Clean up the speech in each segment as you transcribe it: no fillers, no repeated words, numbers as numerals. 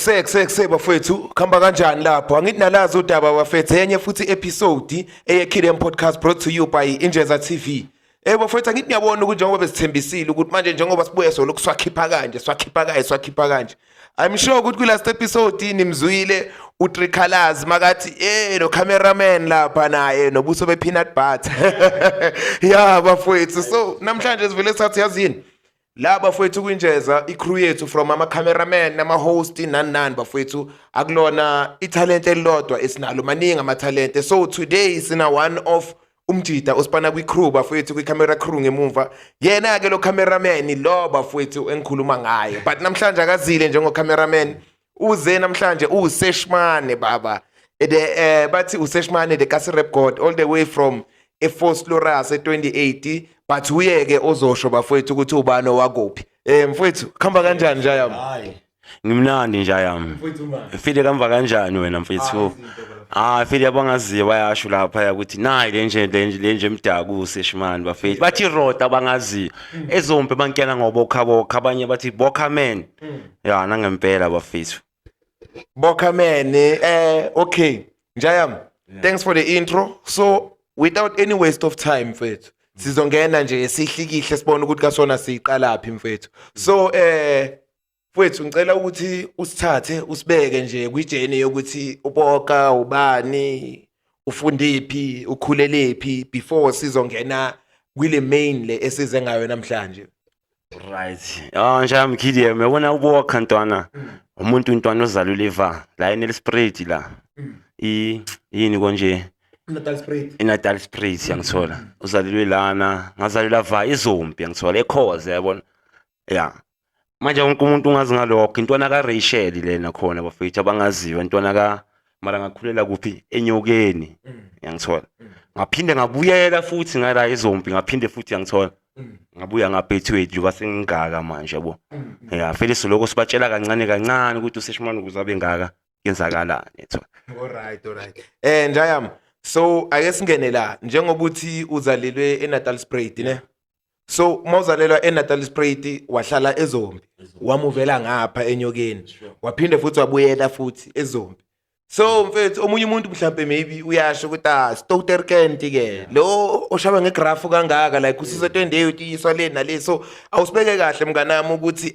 Ekse ekse ekse bafethu, khamba kanjani lapho? Angithi nalazi udaba bafethu, enye futhi episode eye Podcast brought to you by Injeza TV. Bafethu, angithi niyabona ukuthi njengoba besithembisile ukuthi manje njengoba sibuye solokhu swakhipha kanje, swakhipha kanje, swakhipha kanje. I'm sure ukuthi kwi last episode nimzwile uTricolors makathi no cameraman lapha naye nobuso be peanut butter. Yeah bafethu, so namhlanje sivele sathi yazini la bafowethu kwinjeza i-crew yethu from ama-cameraman nama-host nani nani bafowethu, akulona ithalente elilodwa esinalo, maningi amathalente. So today sina one of umjida osipana kwi-crew bafowethu, kwi-camera crew ngemumva. Yena-ke lo cameraman lo bafowethu engikhuluma ngaye, but namhlanje akazile njengo-cameraman, uze namhlanje uwuseshmane baba, the bathi useshmane the kasi rap god all the way from eVosloorus e28, but uyeke ozosho bafowethu ukuthi ubani owakuphi. Mfowethu, khamba kanjani nje yami? Hayi. Ngimnandi nje yami. Mfowethu manje. File kamva kanjani wena mfethu? Ah, file abangaziyo bayasho lapha ukuthi nayi le nje emdaku useshimani bafethu. Bathi rota abangaziyo. Ezompe bankena ngobokha bokha, abanye bathi bokha man. Ya, nangempela bafethu. Bokha man, okay. Njayam, thanks for the intro. So without any waste of time mfethu, sizongena nje sihlikihle sibone ukuthi kasona siqalaphi mfethu. So mfethu, ngicela ukuthi usithathe usibeke nje kwi-journey yokuthi uboka ubani, ufundiphi, ukhulelephi, before sizongena kwile main le esize ngayo namhlanje. Right. Ah, nje mkhidi, uyabona ubokha ntwana. Umuntu ntwana ozalwa liva la eNelspruit la. I yini konje? Natalspruit. INatalspruit, yangithola. Uzalelwe lana, ngazalelwa va izompi, yangithola, ekhoze, yabona. Ya. Manje wonke umuntu ungazi ngalokho, intwana ka Rachel lena khona bafethu abangaziyo, intwana ka mara ngakhulela kuphi? Enyokeni, yangithola. Ngaphinde ngabuyela futhi ngala izompi, ngaphinde futhi, yangithola. Ngabuya ngaphethu njengoba sengingaka manje, yabo. Ya, vele soloko sibatshela kancane kancane ukuthi useshimane ukuze abe ngaka kenzakalani, yethu. Alright. Njayam, so ake singene la njengokuthi uzalelwe eNatalspruit, ne? So mawuzalelwa eNatalspruit, wahlala eZombi, wamuvela ngapha enyokeni, waphinde futhi wabuyela futhi eZombi. So mfethu, omunye umuntu mhlambe maybe uyasho ukuthi ah, Stouterkent ke lo oshaba ngegraph kangaka, like usise 20 utiyiswa le nale. So awusibeke kahle mnganami ukuthi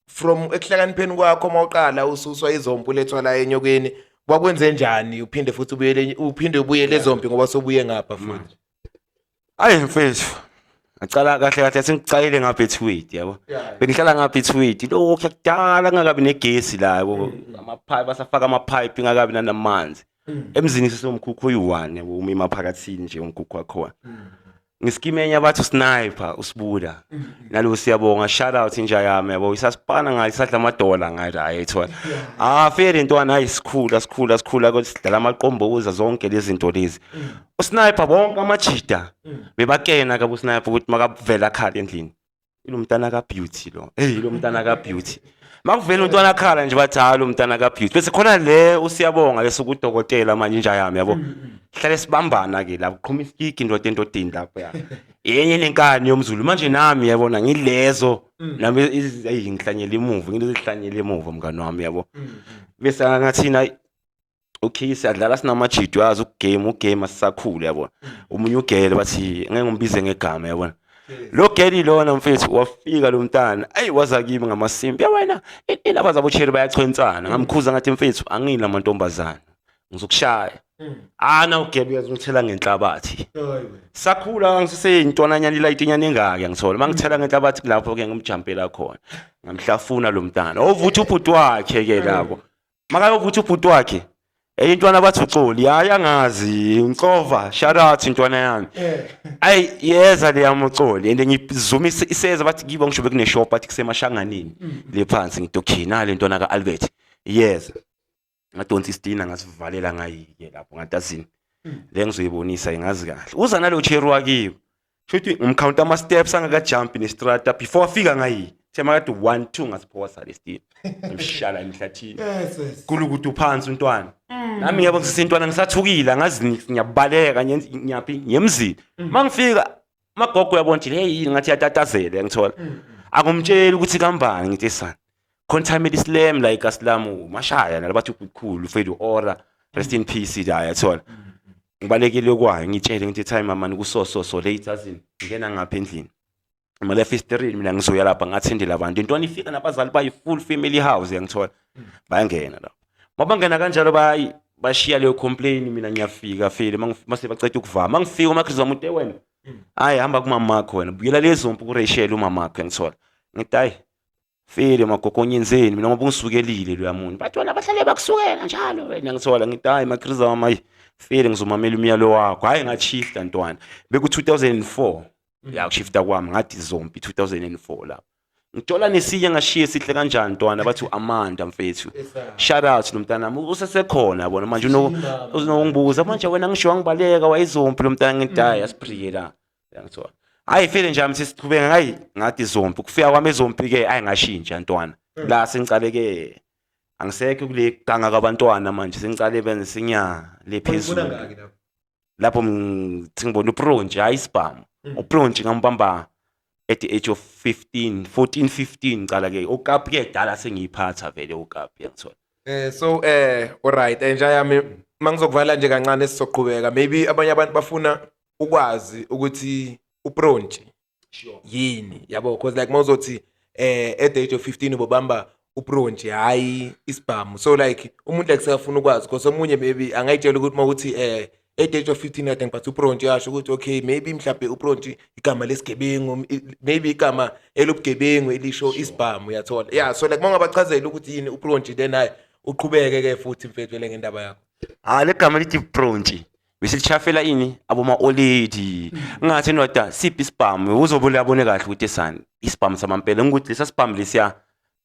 from ekuhlakanipheni kwakho mawuqala ususwa izompi ulethwa la enyokeni, kwakwenze njani uphinde futhi ubuyele, uphinde ubuyele ezompi ngoba sobuye ngapha futhi? Ayi mfethu. Ngacala kahle kahle sengicalile ngapha eTweed, yabo. Bengihlala ngapha eTweed lokho kudala ngakabi negesi la, yabo. Amapipe basafaka amapipe ngakabi nanamanzi. Emzini sesomkhukhu oyi-1, yabo, uma emaphakathini nje umkhukhu wakhona. Ngiskimenya bathi usniper usibuda. Nalo siyabonga, shout out inja yami, yabo, isasipana ngayo isadla amadola ngayo la ethola. Ah fere ntwana, hayi sikhula sikhula sikhula kodwa sidlala amaqomboza zonke lezi zinto lezi. Usniper bonke amajida bebakena ka usniper ukuthi makavela khala endlini. Ilo mntana ka Beauty lo. Hey, lo mntana ka Beauty. Makuvela umntwana akhala nje bathi hayi lo mntana ka Beauty. Bese khona le usiyabonga lesukudokotela manje inja yami, yabo. Hlale sibambana ke lapho qhuma isikiki indoda endodeni lapho ya. Yenye nenkani yomZulu manje nami, yabona, ngilezo nami ayi ngihlanyela imuva, ngilezihlanyela emuva mngani wami, yabo. Bese ngathina okay siyadlala sinamajidi, uyazi ukugame ugame asisakhulu, yabona. Omunye ugele bathi ngeke ngimbize ngegama, yabona. Lo geli lona mfethu wafika lo mntana, ayi waza kimi ngamasimbi ya wena indaba zabo cherry bayachwensana. Ngamkhuza ngathi mfethu angina amantombazana, ngizokushaya. Ah, na ugebe uyazongithela ngenhlabathi. Sakhula ngiseseyintwananyana ilayitinyana engaka, ngithola mangithela ngenhlabathi kulapho ke ngimjampela khona, ngamhlafuna lo mntana ovutha ubhuti wakhe ke lapho makayovutha ubhuti wakhe enye intwana bathi uxoli, hayi angazi ngicova, shout out intwana yami, ayi yeza le yami uxoli and ngizuma iseza bathi kibo ngisho bekune shop bathi kusemashanganini le phansi. Ngithi okay, nale ntwana ka Albert yeza, ngadonsa isitina ngasivalela ngayike lapho ngatazini le ngizoyibonisa ingazi kahle uza nalo cherry wakibo. Shuthi ngimcount ama steps angakajumpi nestrata before afika ngayi thema kade 1 2 ngasiphosa lestina ngimshala emhlathini. Yes. Kulukuthi uphansi untwana nami ngiyabo ngisisintwana ngisathukile angazi ngiyabaleka ngiyaphi ngiyemzini. Mangifika magogo uyabona nje hey yini ngathi yatatazela, ngithola akumtsheli ukuthi kambani. Ngithi sana Khona time elislam la ikasilamu mashaya nalabathi kukhulu fade ora rest in peace la yathola. Ngibalekile kwayo ngitshele ngithi time mama kuso so so late azini ngena ngapha endlini. Imali yefestirini mina ngizoya lapha ngathendela abantu. Intwana ifika nabazali bayi full family house yangithola. Bayangena lapho. Mabangena kanjalo bayi bashiya leyo complain mina ngiyafika file mase baceda ukuvama. Mangifika uMakhrizu wami uthe wena hayi hamba kumama wakho wena buyela lezo mpu kuRachel umama wakho ngithola. Ngithi hayi file magogo ngiyenzeni mina ngoba ungisukelile loya muntu. Bathi wena bahlale bakusukela njalo wena ngithola. Ngithi hayi Makhrizu wami hayi file ngizomamela umyalo wakho. Hayi ngashifta ntwana. Beku 2004 ya kushifta kwami ngathi zombi 2004 lapho. Ngithola nesinye ngashiye sihle kanjani ntwana bathi uAmanda mfethu. Shout out lo mntana wami usesekhona yabona manje unokungibuza manje wena ngisho wangibaleka wayizombi lo mntana ngithi hayi asiphike la. Yangithola. Hayi fele nje ami sesiqhubeka hayi ngathi zombi ukufika kwami ezombi ke hayi ngashintsha ntwana. La sengicale ke angisekho kule ganga kabantwana manje sengicale benze sinya le phezulu. Lapho ngithi ngibona uPronji hayi isibhamu. uPronji ngambamba at the age of 15 14 15 ngicala ke okapi ke dala sengiyiphatha vele okapi yangithola. So alright nja yami mangizokuvala nje kancane sizoqhubeka maybe abanye abantu bafuna ukwazi ukuthi uPronji yini yabo because like mawuzothi at the age of 15 ubobamba uPronji hayi isibhamu so like umuntu like sekafuna ukwazi because omunye maybe angayitshela ukuthi mawuthi at the age of 15 kade ngiphatha uPronji yasho ukuthi okay maybe mhlawumbe uPronji igama lesigebengu maybe igama elobugebengu elisho isibhamu uyathola yeah so like mawungabachazela ukuthi yini uPronji then hayi uqhubeke ke futhi mfethu le ngendaba yakho. Ah le gama lithi Pronji besichafela ini aboma olady ngathi ndoda siphi isibhamu uzobe uyabone kahle ukuthi esani isibhamu samampela ngikuthi lesa sibhamu lesiya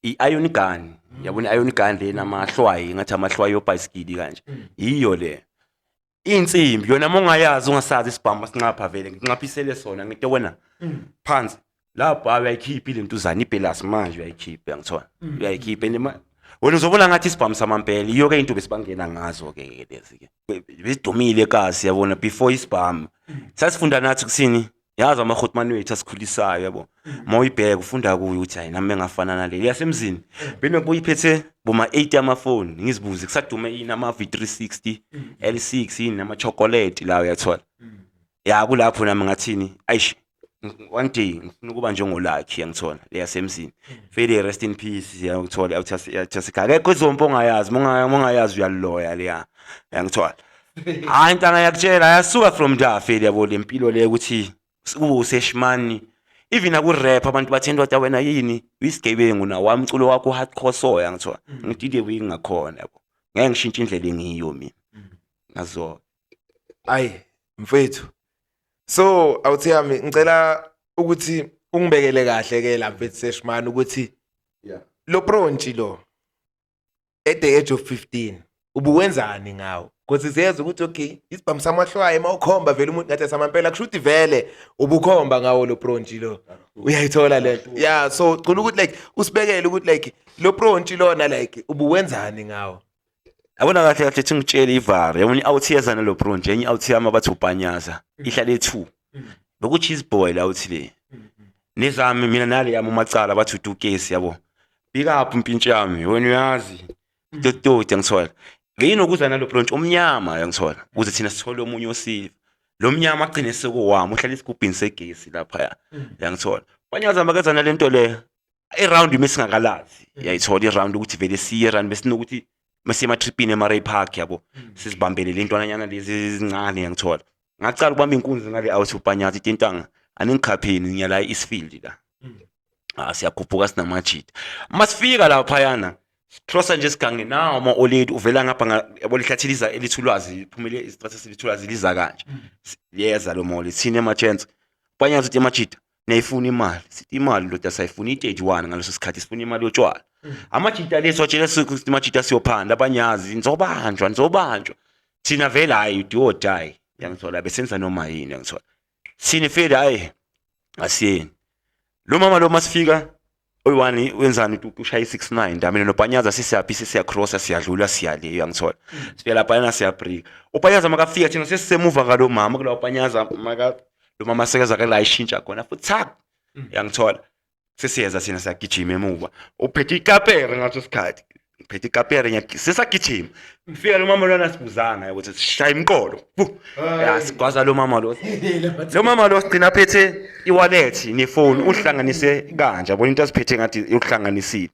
i-iron gun yabona i-iron gun le namahlwayi ngathi amahlwayi obhayisikili kanje yiyo le insimbi yona uma ungayazi ungasazi isibhamu sinqapha vele nginqaphisele sona ngite wena phansi lapho uyayikhipha ile ntuzana ibhelasi manje uyayikhipha uyangithola uyayikhipha and wena uzobona ngathi isibhamu samampela iyo ke into besibangena ngazo ke lezi ke besidumile kasi yabona before isibhamu sasifunda nathi kusini yazi amahotman wethu asikhulisayo yabo mawuyibheka ufunda kuyo ukuthi hayi nami engafana nale yasemzini benokuyiphethe boma 8 amafoni ngizibuze kusadume yini ama V360 L6 yini nama chocolate la uyathola ya kulapho nami ngathini ayish one day ngifuna ukuba njengolakhi yangithola le yasemzini fele rest in peace yangithola awuthi akekho izompo ongayazi mongayazi uyaloya leya yangithola hayi ntanga yakutshela yasuka from there fele yabo le mpilo le ukuthi kube useshimani even aku-rap abantu bathi ndoda wena yini uyisigebengu na wamculo wakho hardcore so yangithola ngithi ile wingakhona yabo ngeke ngishintshe indlela engiyiyo mina ngazo. Ayi mfethu so awuthi yami ngicela ukuthi ungibekele kahle ke la mfethu seshimani ukuthi lo Pronji lo at the age of 15 ubuwenzani ngawo because siyeza ukuthi okay isibhamu samahlwaye mawukhomba vele umuntu ngathi samampela kusho ukuthi vele ubukhomba ngawo lo Pronji lo uyayithola lento yeah so cela ukuthi like usibekele ukuthi like lo Pronji lona like ubuwenzani ngawo. Yabona kahle kahle thi ngitshele ivara yabona i-out yeza nalo Pronji enye i-out yami abathi upanyaza ihlale 2 beku cheese boy la uthi le nezami mina nale yami umacala bathi utukesi yabo pick up impintshi yami wena uyazi tototi ngithola beyinokuza nalo Pronji omnyama yangithola ukuze thina sithole omunye osiva lo mnyama agcine sekuwami uhlala esigubhini segesi lapha yangithola panyaza makeza nalento le i-round mesingakalazi yayithola i-round ukuthi vele siye round besinokuthi masiye ematripini emaray park yabo sizibambele le ntwananyana lezi ezincane yangithola ngacala ukubamba inkunzi ngale out upanyaza itintanga aningikhapheni ngiyala e-Eastfield la ah siyakhuphuka sinamajita masifika laphayana crossa nje sigange nawo ama oledi uvela ngapha yabo lihlathi liza elithulwazi liphumele isiqatha selithulwazi liza kanje liyeza lo mall thina ema-chance panyaza uthi emajita niyayifuna imali sithi imali ndoda sayifuna i-31 ngaleso sikhathi sifuna imali yotshwala amajita leso atshela ukuthi amajita siyophanda abanyazi nizobanjwa nizobanjwa thina vele hayi do or die yangithola besenza noma yini yangithola thina vele hayi asiyeni lo mama lo masifika oyi-one wenzani ushaya i-69 ndamina nopanyaza sisiyaphi sisiyacrossa siyadlula siyale uyangithola sifika laphayana siyabrika upanyaza makafika thina sesisemuva ngalo mama kulawo panyaza maka lo mama sekeza kela ayishintsha khona futhi thak yangithola. Sesiyeza thina siyagijima emuva. Uphethe ikapere ngaso sikhathi. Uphethe ikapere sesagijima. Ngifika lo mama lona sibuzanga ukuthi sishaya imqolo. Ya sigwaza lo mama lo. Lo mama lo sigcina phethe iwallet nefoni uhlanganise kanje yabona into asiphethe ngathi uhlanganisile.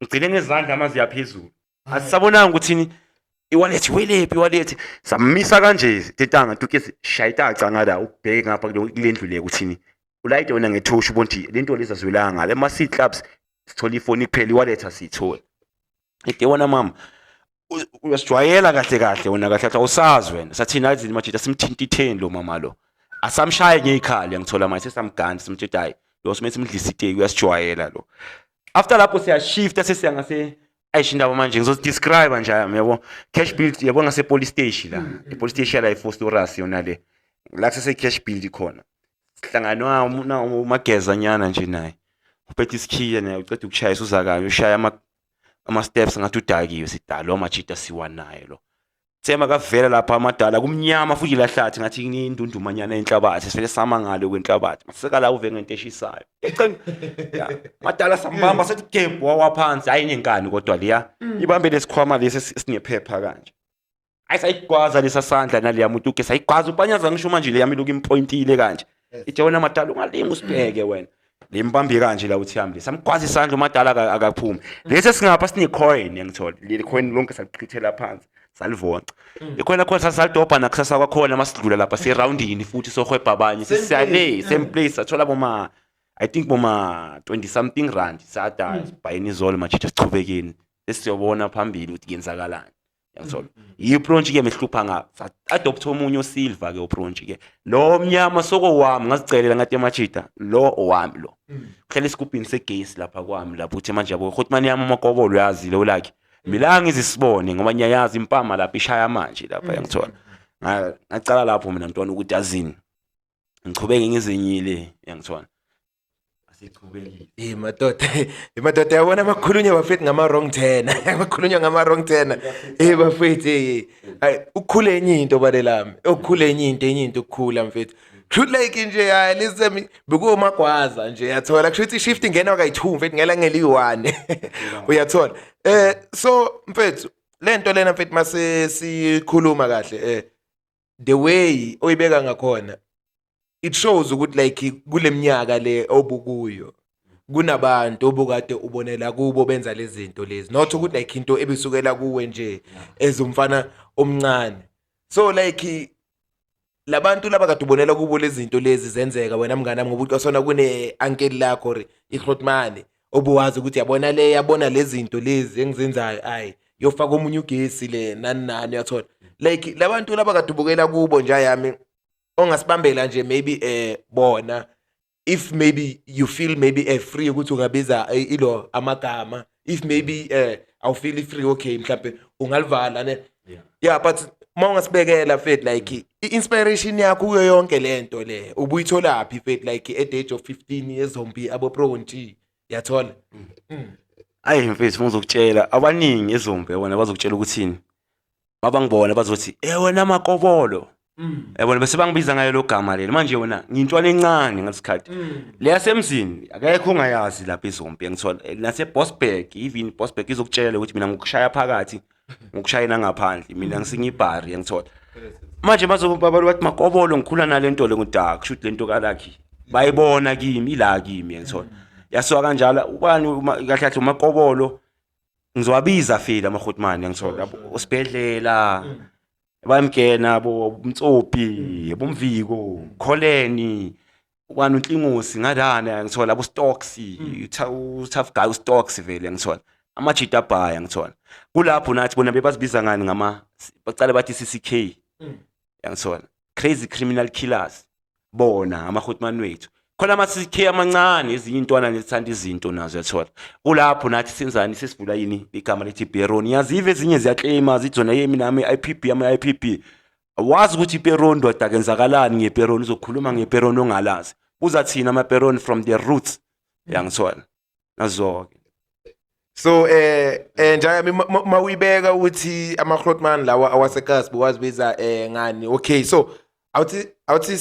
Ngigcine ngezandla amazi yaphezulu. Asisabonanga ukuthi iwallet welephi iwallet samisa kanje tetanga tuke shaya itaca ngala ubheke ngapha kule ndlu le ukuthini ulayite wena ngethosha ubona ukuthi le nto lezi azwelanga ngale ma clubs sithola ifoni kuphela iwallet asiyitholi. Ide wona mama uyasijwayela kahle kahle wena kahle kahle awusazi wena sathina azi majita simthintitheni lo mama lo asamshaye ngey'khali ngithola manje sesamganda simtshela hayi lo simele simdlise iteki uyasijwayela lo. After lapho siyashifta sesiya ngase ayish indaba manje ngizozidescribe nje yabo cash build yabo ngase police station la i-police station la i-Vosloorus yona le la kusese cash build khona sihlanganwa umageza nyana nje naye uphethe isikhiya naye uceda ukushayisa uza kayo ushaya ama-steps ngathi udakiwe sidalo amajita siwa naye lo Thema kavela lapha amadala kumnyama futhi lahlathi ngathi indundumanyana yenhlabathi sivele sama ngalo kwenhlabathi maseka la uve ngento eshisayo ya madala sambamba sethi gebhu wawa phansi hayi nenkani kodwa liya ibambe lesikhwama lesi esinephepha kanje ayi sayigwaza lesa sandla naleya muntu ke sayigwaza upanyaza ngisho manje le yami lokhu impointile kanje ithe wena madala ungalingi usibheke wena limbambe kanje la uthi yami samgwaza isandla umadala akaphumi lesi singapha sine coin yangithola leli coin lonke salichithela phansi salivonca ikhona khona salidobha nakusasa kwakhona masidlula lapha siroundini futhi sohwebha abanye sisiyale same place sathola boma I think boma 20 something rand sada sibhayini izolo manje sichubekeni sesiyobona phambili ukuthi kuyenzakalani yangithola yiprontshi ke mehlupha nga adopt omunye osilver ke uprontshi ke lo mnyama soko wami ngazicelela ngathi emachita lo owami lo kuhlala esigubhini segesi lapha kwami lapho uthi manje yabo hotman yami umakobolo uyazi lo lakhe mina ngizisibone ngoba ngiyayazi impama lapha ishaya manje lapha yangithola ngacala lapho mina mntwana ukuthi azini ngichubeke ngizenyile yangithola asichubekile. Eh madoda, eh madoda yabona makhulunywa bafethu ngama wrong turn. Makhulunywa ngama wrong turn. Eh bafethu eh hayi ukukhula enye into balelami. Ukukhula enye into enye into ukukhula mfethu. Kushuthi like nje hayi listen bekuwumagwaza nje yathola kushuthi shift ingena kayi2 mfethu ngela ngeliyi1. Uyathola. Eh so mfethu lento lena mfethu mase sikhuluma kahle eh the way oyibeka ngakhona it shows ukuthi like kuleminyaka le obukuyo kunabantu obukade ubonela kubo benza lezi zinto lezi not ukuthi like into ebisukela kuwe nje ezumfana omncane so like labantu laba kade ubonela kubo lezi zinto lezi zenzeka wena mngane wami ngoba ucasona kune uncle lakho or ihlotmane obuwazi ukuthi yabona le yabona lezi zinto lezi engizenzayo ayi yofaka omunye ugesi le nani nani uyathola like labantu laba kade ubukela kubo nje yami ongasibambela nje maybe eh bona if maybe you feel maybe free ukuthi ungabiza ilo amagama if maybe awufeel free okay mhlambe ungalivala ne yeah but uma ungasibekela fethu like i-inspiration yakho kuyo yonke lento le ubuyitholaphi fethu like at the age of 15 yezombie abo pro nje yathola. Ayi mfethu ngizokutshela abaningi ezombi bona bazokutshela ukuthini mabangibona bazothi eh wena makobolo yabona bese bangibiza ngayo lo gama leli manje wena ngintwana encane ngalesikhathi leyasemzini akekho ongayazi lapha ezombi ngithola nase Boksburg even Boksburg izokutshela ukuthi mina ngikushaya phakathi ngokushayela ngaphandle mina ngisingibhari ngithola manje bazoba bathi makobolo ngikhula nalento le ngudaka kusho ukuthi lento kalakhi bayibona kimi ila kimi ngithola yasuka kanjalo ubani kahle kahle umakobolo ngizowabiza fela amahotman ngithola yabo osibhedlela bayamgena bo umtsopi bomviko kholeni ubani unhlingosi ngalana ngithola abo stocks u-tough guy u-stocks vele ngithola amajita abhaya ngithola kulapho nathi bona bebazibiza ngani ngama bacale bathi CCK yangithola crazy criminal killers bona amahotman wethu khona ama-CCK amancane ezinye intwana nezithanda izinto nazo yathola kulapho nathi senzani sesivula yini igama lethi Baron yazive ezinye ziyaclaima zithi zona yemi nami i-IPB ama-IPB wazi ukuthi iperon ndoda kenzakalani ngeperon uzokhuluma ngeperon ongalazi buza thina amaperon from the roots yangithola nazo-ke. So njayami mawuyibeka ukuthi ama-Grootman lawa awasekasi buwazibiza ngani okay so awuthi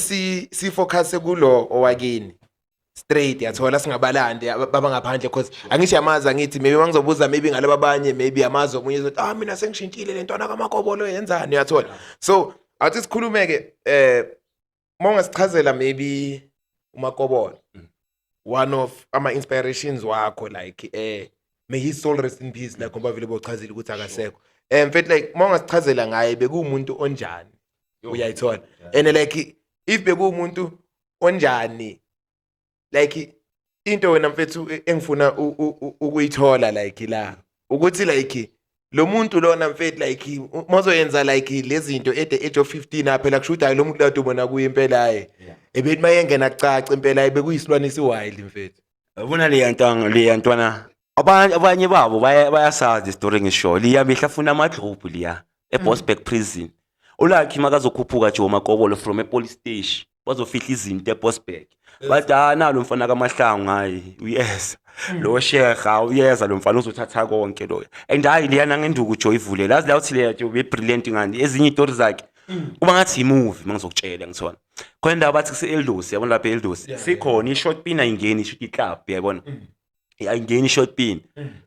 si focus kulo owakini. Straight, yathola, singabalandi babangaphandle, cause angisho yamazi, angithi maybe mangizobuza maybe ngalaba abanye, maybe yamazi omunye uzothi, "Ah, mina sengishintshile, le ntwana kaMakobolo yenzani?" Uyathola? So athi sikhulume-ke, uma ungasichazela maybe uMakobolo, one of ama-inspirations wakho, like, may his soul rest in peace, like, ngoba vele bowuchazile ukuthi akasekho. Mfethu, like, uma ungasichazela ngaye, bekuwumuntu onjani, uyayithola? And like, if bekuwumuntu onjani, like, into wena mfethu engifuna ukuyithola like la ukuthi like lo muntu lona, mfethu, like, mozoyenza like lezi zinto at the age of 15, phela kusho ukuthi hayi, lo muntu kade ubona kuye impela, hayi, ebethi mayengena kucaca impela, hayi, bekuyisilwane esi-wild, mfethu. Yabona leya ntanga, leya ntwana, abanye babo bayasazi isitori ngisho liya mihlafuna amadlobhu liya eBoksburg Prison. Ulakhi makazokhuphuka nje uMakobolo from epolice station, bazofihla izinto eBoksburg, bathi, "Ah, nalo mfana kaMahlangu, hayi, uyeza lo sheha, uyeza lo mfana, uzothatha konke lo." And hayi, liyana ngenduku jo ivule lazi la uthi leya jo be-brilliant ngani, ezinye izitori zakhe kuba ngathi i-movie. Mangizokutshela, ngithona khona indawo bathi kuse-Eldos, yabona lapha e-Eldos sikhona i-short pin, ayingeni isho i-club, yabona, ayingeni i-short pin.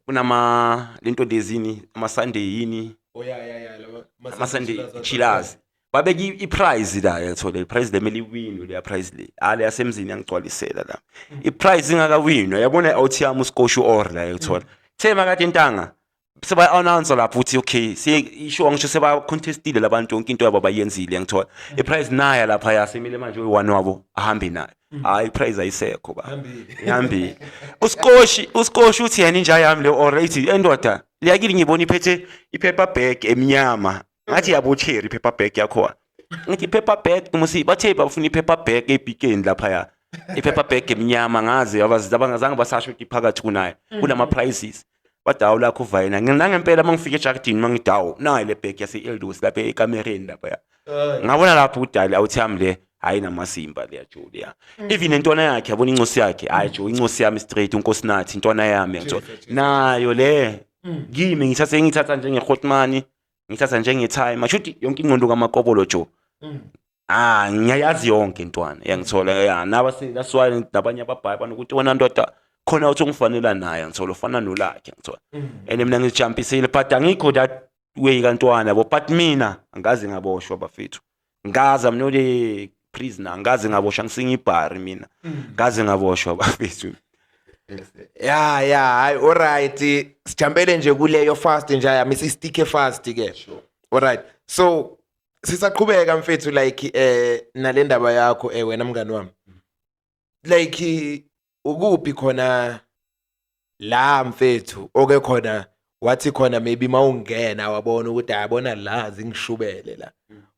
Kunama lento lezini, ama-Sunday yini? Oh, yeah, laba ama-Sunday chillers, babeka i-prize la, yathola i-prize lemele iwinwe leya prize le. Ah, le yasemzini yangigcwalisela la i-prize ingakawinwa, yabona, out yami usikoshu or la, yathola thema kade intanga seba-announce lapho ukuthi okay, isho ngisho seba-contestile labantu, yonke into yabo bayenzile, ngithola i-prize naya lapha yasemile manje, uyi-one wabo ahambe nayo. Hhayi, i-prize ayisekho ba. Ihambile. Ihambile. Usikoshi uthi yena inja yami le or ithi endoda liyakili, ngibona iphethe i-paper bag emnyama, ngathi yabo cherry i-paper bag yakhona. Ngithi i-paper bag musi, bathe bafuna i-paper bag ebhikeni laphaya, i-paper bag emnyama, ngazi abangazange basasho ukuthi phakathi kunayo kunama prizes. Badawu lakho uvayena nangempela. Uma ngifika ejardini, uma ngidawu nayi le bag yase-Eldos lapha ekamereni laphaya, ngabona lapho udali awuthi yami le, hayi, namasimba leya jo leya. Even intwana yakhe, yabona incosi yakhe, hayi jo, incosi yami straight, uNkosinathi, intwana yami, yangithola nayo le kimi, ngithatha njenge-hotman, ngithatha njenge-timer, shuthi yonke ingqondo kaMakobolo jo. Ah, ngiyayazi yonke intwana, yangithola ya naba. That's why nabanye ababhayi banokuthi wena ndoda khona uthi ungifanela naye, ngithola ufana nolakhe, ngithola. And mina ngijampisile, but angikho that way kantwana yabo. But mina angaze ngaboshwa, bafethu, ngaza mina ule prisoner, angaze ngaboshwa, ngisingibhari mina, ngaze ngaboshwa, bafethu. Ya, hayi, alright, sijampele nje kuleyo fast nje yami, si-stick fast ke. Alright, so sisaqhubeka mfethu, like, nale ndaba yakho, wena mngani wami, like, ukuphi khona la mfethu oke khona wathi khona maybe mawungena wabona ukuthi ayabona la zingishubele la,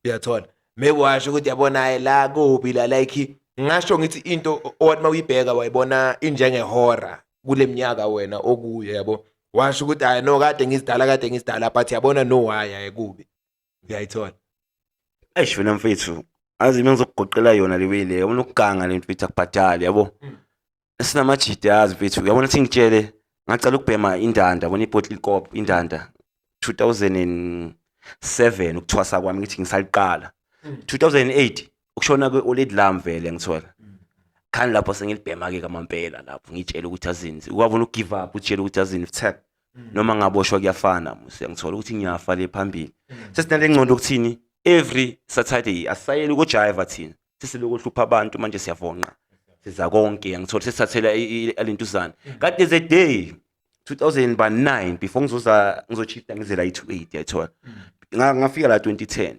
uyathola? Maybe washo ukuthi yabona, hayi, la kuphi la, like, ngasho ngithi into owathi mawuyibheka wayibona injengehora kule minyaka wena okuyo, yabo, washo ukuthi hayi no, kade ngizidala, kade ngizidala, but yabona no, hayi, ayikubi, uyayithola? Eish, wena mfethu, azi mina ngizokugoqela yona le way le, yabona, ukuganga le mfethu akubhadali, yabo. Sinamajidi, yazi mfethu, uyabona ukuthi ngitshele, ngacala ukubhema indanda, yabona, ibottle kop indanda 2007, ukuthwasa kwami ngithi ngisaliqala 2008, ukushona kwe-oledi lami vele, ngithola khani lapho sengilibhema-ke kamampela, lapho ngitshela ukuthi azinzi ukwabona uku-give up, utshela ukuthi azini tap, noma ngaboshwa kuyafana musi, ngithola ukuthi ngiyafa le phambili. Sesinale ngcondo ukuthini, every Saturday asisayeli ukujiva thina, sesiloku hlupha abantu manje, siyavonqa, siza konke, ngithola sesithathela alentuzana. Kanti there's a day 2009 before ngizoza ngizochifta ngize la i-28, yayithola, ngafika la 2010,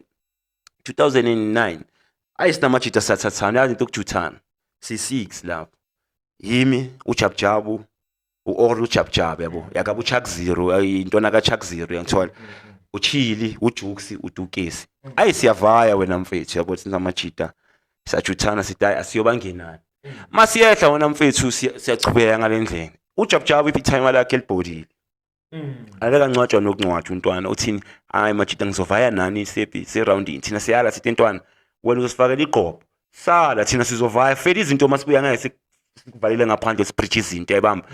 2009, ayi, sinamajita, siyathathana, yazi into okujuthana, si-six lapho, yimi, ujabujabu, u-or ujabujabu, yabo, yakabe uchuck zero, intwana ka-chuck zero, yangithola, uchili, ujuksi, udukesi. Ayi, siyavaya wena mfethu, yabo, sinamajita, siyajuthana, sithi hayi, asiyobangenani. Masiyehla wena mfethu, siyachubeka ngale ndlela, ujabujabu iphi timer lakhe elibhodile, akakancwatshwa nokuncwatshwa untwana, uthini? "Hayi majita, ngizovaya nani sephi seroundini." Thina siyala, sithi, "Ntwana, wena uzosifakela igqobo, sala, thina sizovaya fela izinto, masibuya ngeke sikuvalele ngaphandle, sibridge izinto, yayibamba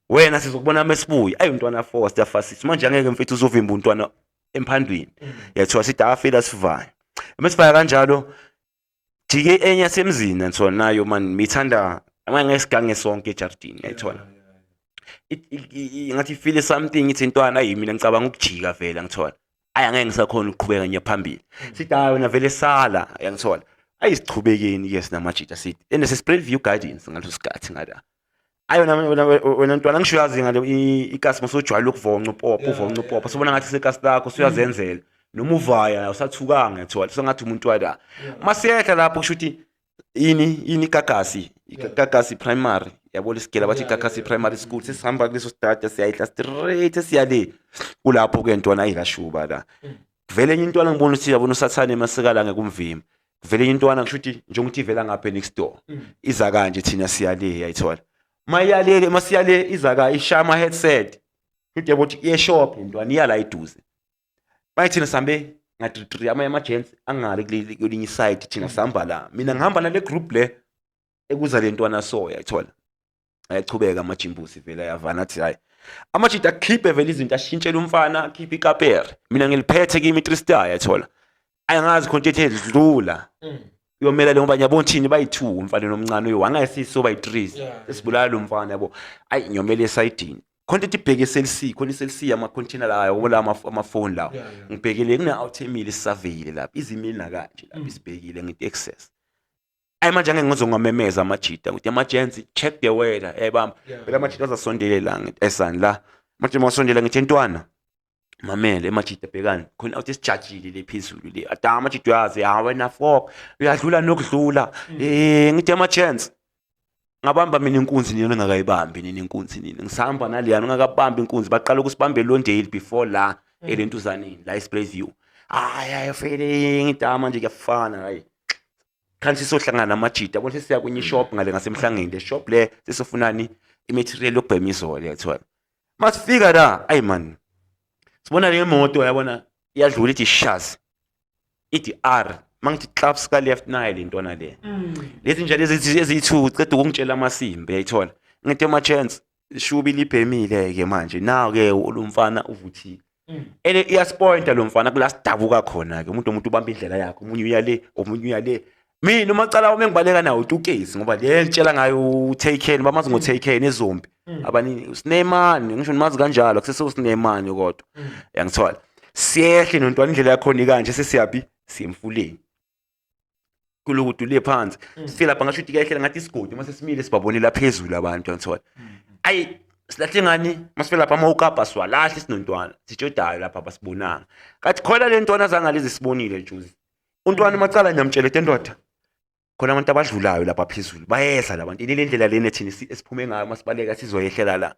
wena, sizokubona mesibuya." Ayi, umntwana forced afasisi manje, angeke mfethu, uzovimba untwana emphandwini, yathiwa sithi afela sivaya, mesivaya kanjalo, jike enye yasemzini, ngithola nayo man, mithanda Amanye ngesigange sonke ejardini yayithola. Ngathi feel something ithi intwana ayi mina ngicabanga ukujika vele ngithola. Ayi angeke ngisakhona ukuqhubeka ngiye phambili. Sithi hayi wena vele sala yangithola. Ayisichubekeni ke sinamajita sithi. Ene sespread view guidance ngaleso sikhathi ngala. Ayi wena wena wena ntwana ngisho uyazi ngale ikasi masojwayele ukuvonca upopa uvonca upopa sobona ngathi sekasi lakho suyazenzela noma uvaya awusathukanga yathola sengathi umuntu wala masiyehla lapho kusho ukuthi yini yini igagasi igagasi primary yabo lesigela bathi igagasi primary school sesihamba kuleso sidada siyayihla straight siyale kulapho ke ntwana ayikashuba la kuvele enye intwana ngibona ukuthi yabona usathane masekala ngekumvimba kuvele enye intwana ngisho ukuthi njengokuthi ivela ngapha next door iza kanje thina siyale yayithola mayalele masiyale iza ka ishaya ama headset futhi yabo ukuthi iye shop intwana iya la eduze maye thina sihambe nga-three amanye ama-gents angale kwelinye iside thina sihamba la mina ngihamba nale group le ekuza le ntwana so yayithola ayachubeka amajimbusi vele ayavana athi hayi amajita akhiphe vele izinto ashintshele umfana akhiphe ikapere mina ngiliphethe kimi i-three star yayithola ayangazi khona into ethe dlula uyomela le ngoba ngiyabona thini bayi-two umfana nomncane uyo wangayisiso bayi-three esibulala lo mfana yabo ayi ngiyomela esayidini khona into ibheke e-CLC khona i-CLC ama-container lawo yabo la amafoni lawo ngibhekele kune-out emile isaveyile lapho izimile nakanje lapho isibhekile ngithi access ayi manje angeke ngizongamemeza amajita ngithi ama-gents check the weather yayibamba phela amajita azasondele la ngithi esani la manje mawasondela ngithi ntwana mamele emajita bhekani khona awuthi sijajile le phezulu le ada amajita uyazi ha wena fok uyadlula nokudlula ngithi ama-chance ngabamba mina inkunzi nina ngingakayibambi nina inkunzi nina ngisahamba naleyana ngingakabambi inkunzi baqala ukusibamba elondale before la elentuzaneni la e-spray view hayi hayi fele ngidama manje kuyafana hayi kanti sisohlangana namajita yabona sesiya kwenye ishop ngale ngasemhlangeni le shop le sesifunani i-material yokubhema izolo yathiwa masifika la ayi man sibona le moto yabona iyadlula ithi shazi ithi R mangithi claps ka left naye le ntwana le lezi nje lezi eziyi-two ceda ukungitshela amasimba uyayithola ngithi ama chance shubi libhemile ke manje naw ke lo mfana uvuthile ene iyaspointa lo mfana kula sidabuka khona ke umuntu umuntu ubamba indlela yakhe omunye uya le omunye uya le mina umacala wami engibaleka nawo utukezi ngoba le ngitshela ngayo utaken bamazi ngotaken ezombi abaningi sinemani ngisho nimazi kanjalo kusese sinemani kodwa yangithola siyehle nontwana indlela yakhona ikanje sesiyaphi siyemfuleni kulokuthi ule phansi sifike lapha ngasho ukuthi kuyehlela ngathi isigodi uma sesimile sibabonela phezulu abantu yangithola ayi silahle ngani masifike lapha amawukapa siwalahle sinontwana sitshodayo lapha abasibonanga kathi khona le ntwana zangalezi sibonile juzi untwana macala ngiyamtshela into endoda khona abantu abadlulayo lapha phezulu bayehla labantu ile ndlela lena thina esiphume ngayo masibaleka sizoyehlela la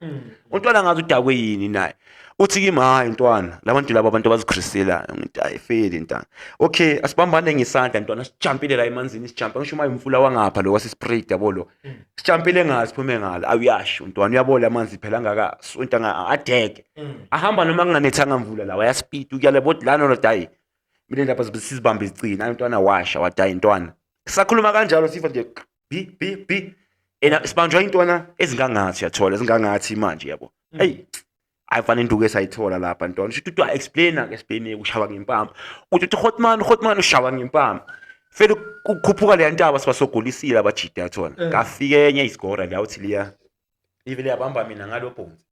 untwana ngazi udakwe yini naye uthi kimi hayi ntwana labantu laba abantu abazikriselayo ngithi hayi feli ntanga okay asibambane ngesandla ntwana sijampile la emanzini sijampa ngisho uma umfula wangapha lo wasesprayed yabo lo sijampile ngalo siphume ngalo awuyasho ntwana uyabola amanzi phela angaka sonta adeke ahamba noma kunganethanga mvula lawa ayaspeed ukuyala bot lana lo dayi mina lapha sizibambe izicina ayi ntwana washa wadayi ntwana sakhuluma kanjalo sifa nje b b b ena sibanjwa intwana ezingangathi uyathola ezingangathi manje yabo hey ayifana induku esayithola lapha ntwana usho ukuthi explainer ke explain ushawa ngempama uthi uthi hotman hotman ushawa ngempama fela ukukhuphuka le ntaba sibasogulisile abajida yathola ngafika enye isigora la uthi liya ivele yabamba mina ngalo bhonzi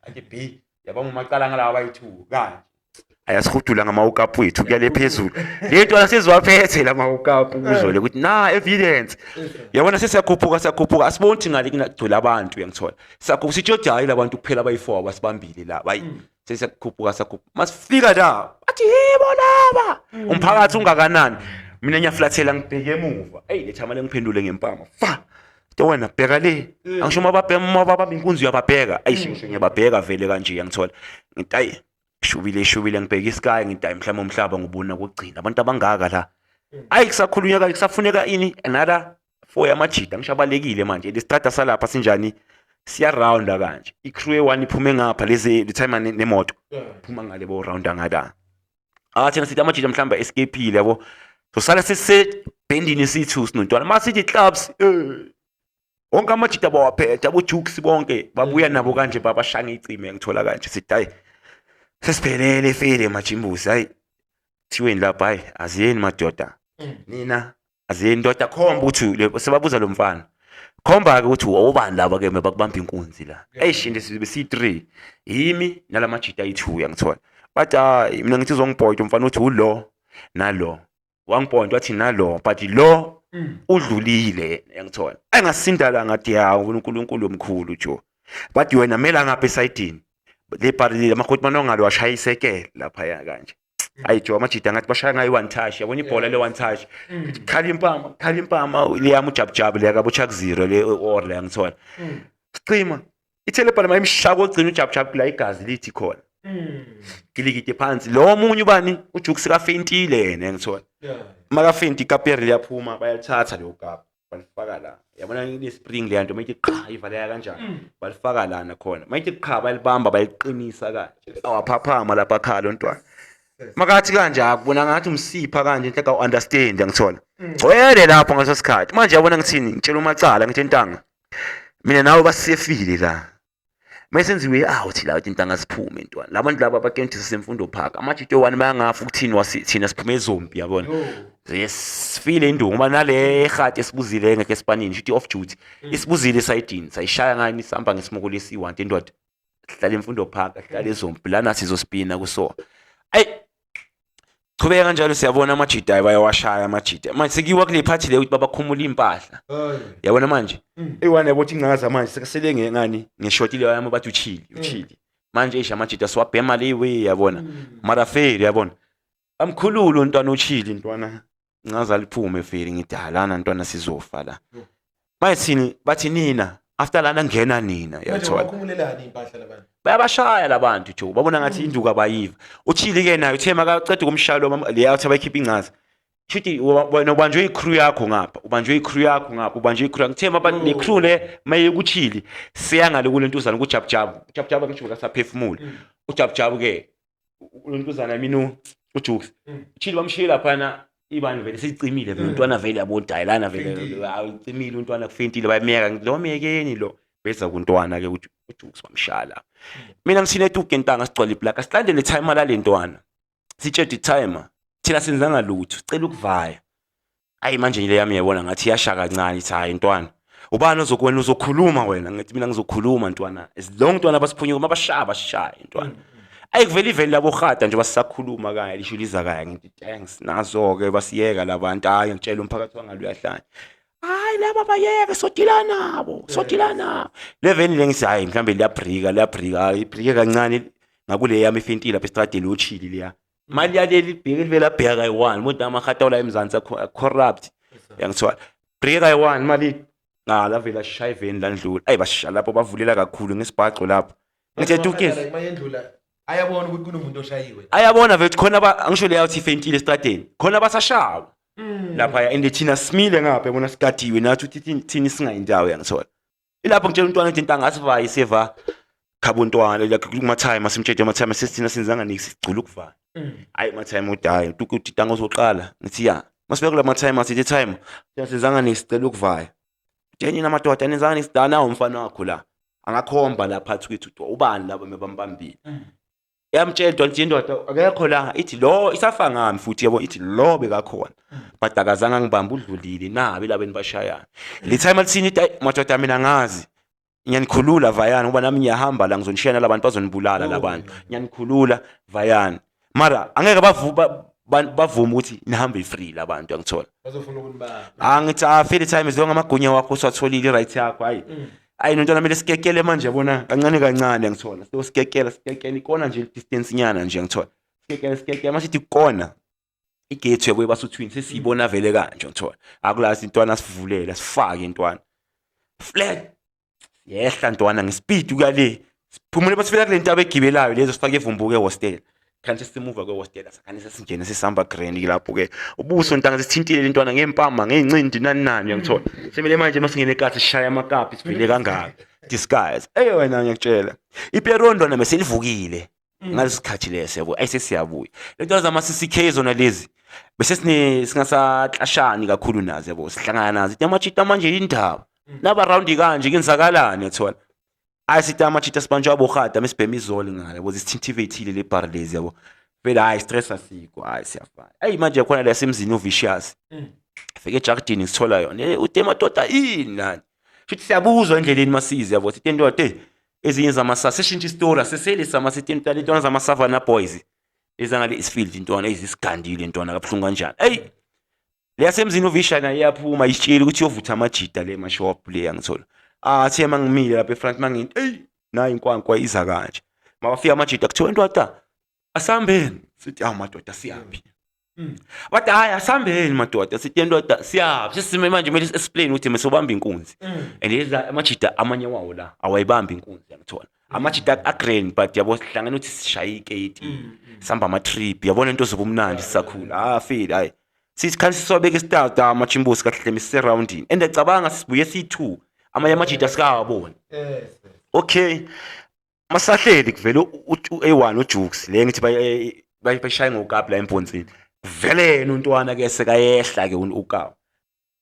athi b yabamba umacala ngalawa abayi-two kanje ayasihudula ngamawukapu wethu kuyale phezulu le ntwana seziwaphethe la mawukapu kuzole ukuthi na evidence yabona sesiyakhuphuka siyakhuphuka asiboni ukuthi ngale kunagcwele abantu uyangithola siyakhuphuka sithi yodi hayi labantu kuphela abayi-four abasibambile la bayi sesiyakhuphuka siyakhuphuka masifika la bathi yebo laba umphakathi ungakanani mina ngiyaflathela ngibheke emuva eyi lethama lengiphendule ngempama fa Into wena bheka le angisho uma babhema uma babamba inkunzi uyababheka ayi ngisho ngiyababheka vele kanje yangithola ngithi ayi shubile shubile ngibheka isky ngithi ayi mhlawumbe umhlaba ngubona kokugcina abantu abangaka la ayi kusakhulunywa kanje kusafuneka ini another four yamajida ngisho abalekile manje lesitrada salapha sinjani siyarounda kanje i-crew eyi-one iphume ngapha lezi le-timer nemoto phuma ngale bo-rounda ngala ah thina sithi amajida mhlawumbe escapeile yabo sosala sisebhendini sithu sinontwana uma sithi clubs wonke amajida bawaphethe abojukes bonke babuya nabo kanje babashanga icime ngithola kanje sithi hayi sesiphelele efele majimbusi hayi thiweni lapha hayi aziyeni madoda nina aziyeni ndoda khomba ukuthi sebabuza lo mfana Khomba-ke ukuthi obani laba ke bakubamba inkunzi la. Eish nje sibe siyi-3, yimi nalamajita ayi-2, yangithola. Bathi hayi, mina ngithi uzongipointa umfana, uthi ulo nalo. Wangipointa wathi nalo, but lo udlulile, yangithola. Engasinda la, ngathi ya, uNkulunkulu omkhulu jo. Bathi wena mela ngapha esayidini. Le bhari amakhoti manongalo washaya isekele lapha kanje. Ayi jo, amajita ngathi bashaya ngayo one touch, yabona ibhola le one touch. Khala impama, khala impama leyami ujabujabu leya kabo Chuck Zero le or le, ngithola. Sicima. Ithele bhala mayimshaka ogcina ujabujabu la, igazi lithi khona. Gilikide phansi. Lo omunye ubani uJukes kafentile yena, ngithola. Makafenti ikaperi liyaphuma, bayalithatha leyo kapa. Balifaka la. Yabona ile spring leya nto, mayithi qha ivaleka kanjani. Balifaka lana khona. Mayithi qha balibamba, bayiqinisa kanje. Awaphaphama lapha khala ntwana. Makathi kanje akubona ngathi umsipha kanje inhle ka understand, ngithola. Gcwele lapho ngaleso sikhathi. Manje yabona ngithini, ngitshela umacala, ngithi ntanga. Mina nawe basefile la. Mayisenziwe out la, uthi intanga siphume ntwana. Labantu laba bakentisa semfundo park. Amajito one bayangafa ukuthini wasi thina siphume ezompi, yabona. Yes, sifile induku ngoba nale ehati esibuzile ngeke esipanini shuthi off duty. Isibuzile esayidini, sayishaya ngani, sihamba ngesimoko lesi-1 indoda. Sihlala imfundo park, sihlala ezompi lana sizospina kuso. Ayi chubeka kanjalo, siyabona amajita bayawashaya amajita. Manje sekuyiwa kule party le ukuthi babakhumula impahla. Yabona manje. Eyi-one yabo ukuthi ingaza manje sekasele ngani ngeshoti leyo yami, bathi uchili, uchili. Manje eish, amajita siwabhema le way, yabona. Mara fair, yabona. Amkhululu ntwana uchili ntwana. Ngaza liphume feri, ngithi halana ntwana sizofa la. Manje thini, bathi nina after lana ngena nina, Manje yathola. Bakhumulelani impahla labantu? Bayabashaya labantu jo, babona ngathi induku abayiva. Uchili ke naye uthe makaceda ukumshaya lo leya uthi abayikhipha incaza. Shuthi wena ubanjwe i-crew yakho ngapha, ubanjwe i-crew yakho ngapha, ubanjwe i-crew. Ngithe maba le crew le maye kuchili siya ngale kule ntuzana kujabujabu. Ujabujabu ngisho kasaphefumula. Ujabujabu ke untuzana mina uJukes. Uchili bamshiye laphana, ibani vele seyicimile vele umntwana vele, yabo, dayelana vele. Fentile. Awucimile umntwana, kufentile, bayamyeka. Ngithi lo miyekeni lo, beza kuntwana ke ukuthi uJukes bamshala. Mina ngisine tuke ntanga, sigcwele iplaka, silandele timer lale ntwana, sitshede timer, thina senzanga lutho, sicela ukuvaya. Ayi manje le yami yabona ngathi iyasha kancane, ithi hayi ntwana, ubani ozokwena uzokhuluma wena? Ngithi mina ngizokhuluma ntwana, as long ntwana basiphunyuka mabashaya bashaya ntwana. Ayi kuvela iveli labo hada nje basisakhuluma kanye lisho liza kanye, ngithi thanks, nazo ke basiyeka labantu. Hayi ngitshela umphakathi wangalo uyahlanya, hayi laba bayeke, sodila nabo, sodila nabo. Le veni le ngithi hayi mhlambe liyabrika, liyabrika, hayi ibrike kancane ngakule yami ifintile lapha estradeni uchili leya mali yaleli libheke livele abheka kayi-one umuntu amahata la eMzansi corrupt, yangithiwa brike kayi-one mali ngala vele ashaya iveni landlula. Ayi basha lapho, bavulela kakhulu ngesibhaxo lapho, ngithe tukisi. Mayendlula ayabona ukuthi kunomuntu oshayiwe. Ayabona vele khona ba angisho leya uthi ifentile estradeni khona basashawa lapha, and thina simile ngapha, yabona, sigadiwe nathi uthi thini singayindawo, yangithola. Ilapho ngitshela umntwana ukuthi intanga asivayi seva khabo ntwana like kuma-time asimtshede ama-time sesithina senzanga nix, sigcula ukuvala. Hayi ma-time uthi hayi uthi tanga uzoqala, ngithi ya masifika kula ma-time asithi time thina senzanga nix, sicela ukuvaya. Jenina madoda nenzanga nix dana umfana wakho la angakhomba la phakathi kwethu kuthiwa ubani laba mebambambile. Yamtshela into nje indoda akekho la, ithi lo isafa ngami futhi, yabo, ithi lo bekakhona but akazange angibambe, udlulile nabi laba enibashayana le time alithini. Ithi madoda mina ngazi ngiyanikhulula, vayani, ngoba nami ngiyahamba la, ngizonishiya nalabantu bazonibulala labantu, ngiyanikhulula vayani, mara angeke bavume ukuthi nihambe free labantu, angithola. Bazofuna ukunibamba. Ah ngithi ah feel time zonke amagunya wakho uswatholile, right yakho. Hayi ayi nontwana kumele sikekele manje, yabona, kancane kancane, ngithola so sikekela sikekela ikona nje distance nyana nje, ngithola sikekela sikekela masithi kona igate yabo ebasuthwini sesiyibona vele kanje, ngithola akulazi intwana sivulela sifake intwana flat yehla ntwana ngespeed kuyale, siphumule basifika kule ntaba egibelayo lezo, sifake evumbuke ehostel, kanti simuva kwehostel sakhane sesingene sesihamba grand lapho ke ubuso ntanga sithintile lentwana ngempama ngey'ncindi nani nani, uyangithola. Semele manje masingene ekathi sishaya amakapi sivele kangaka disguise. Ey wena ngiyakutshela iperondo nami selivukile ngaleso sikhathi leso, yabo. Ayisesiyabuya le nto zama-CCK zona lezi bese sine singasaklashani kakhulu nazo, yabo, sihlangana nazo ithi amajita manje indaba naba round kanje kenzakalani, yathola. Hayi sithi amajita sibanjwa abohada mesibhema izoli ngale, yabo, zisithintivethile le bar lezi, yabo, vele hayi stress asikho, hayi siyafana. Ayi manje khona la semzini uvicious fike ejardini sithola yona. Uthe madoda ini lana? Shuthi siyabuzwa endleleni masize yabo sithi ndoda hey ezinye zamasasa seshintsha isitori asesele sama sithi intwana intwana zama-Savannah Boys ezangale isfield intwana ezisigandile intwana kabuhlungu kanjani. Hey leyasemzini uvisha naye iyaphuma isitsheli ukuthi iyovutha amajida le emashop le yangithola. Ah thiye mangimile lapha efront mangithi hey nayi inkwankwa iza kanje. Mawafika amajida kuthiwa ndoda asambeni sithi awu madoda siyaphi. Bathi hayi asambeni madoda sithi ndoda siyaphi sesime manje kumele explain ukuthi mesobamba inkunzi. And leza amajida amanye wawo la awayibambi inkunzi yangithola. Amajida agrain but yabo sihlangene ukuthi sishaye iketi. Sihamba ama trip yabona into zobumnandi sisakhula. Ah feel hayi. Sithi khansi sisobeka isitata amachimbosi kahle mise roundini. And cabanga sibuye siyi2 amanye amajida sikawaboni. Okay. Masahleli kuvele u-A1 uJukes le ngithi bayishaye ngokapi la empontini. Kuvele yena untwana ke sekayehla ke ukawu.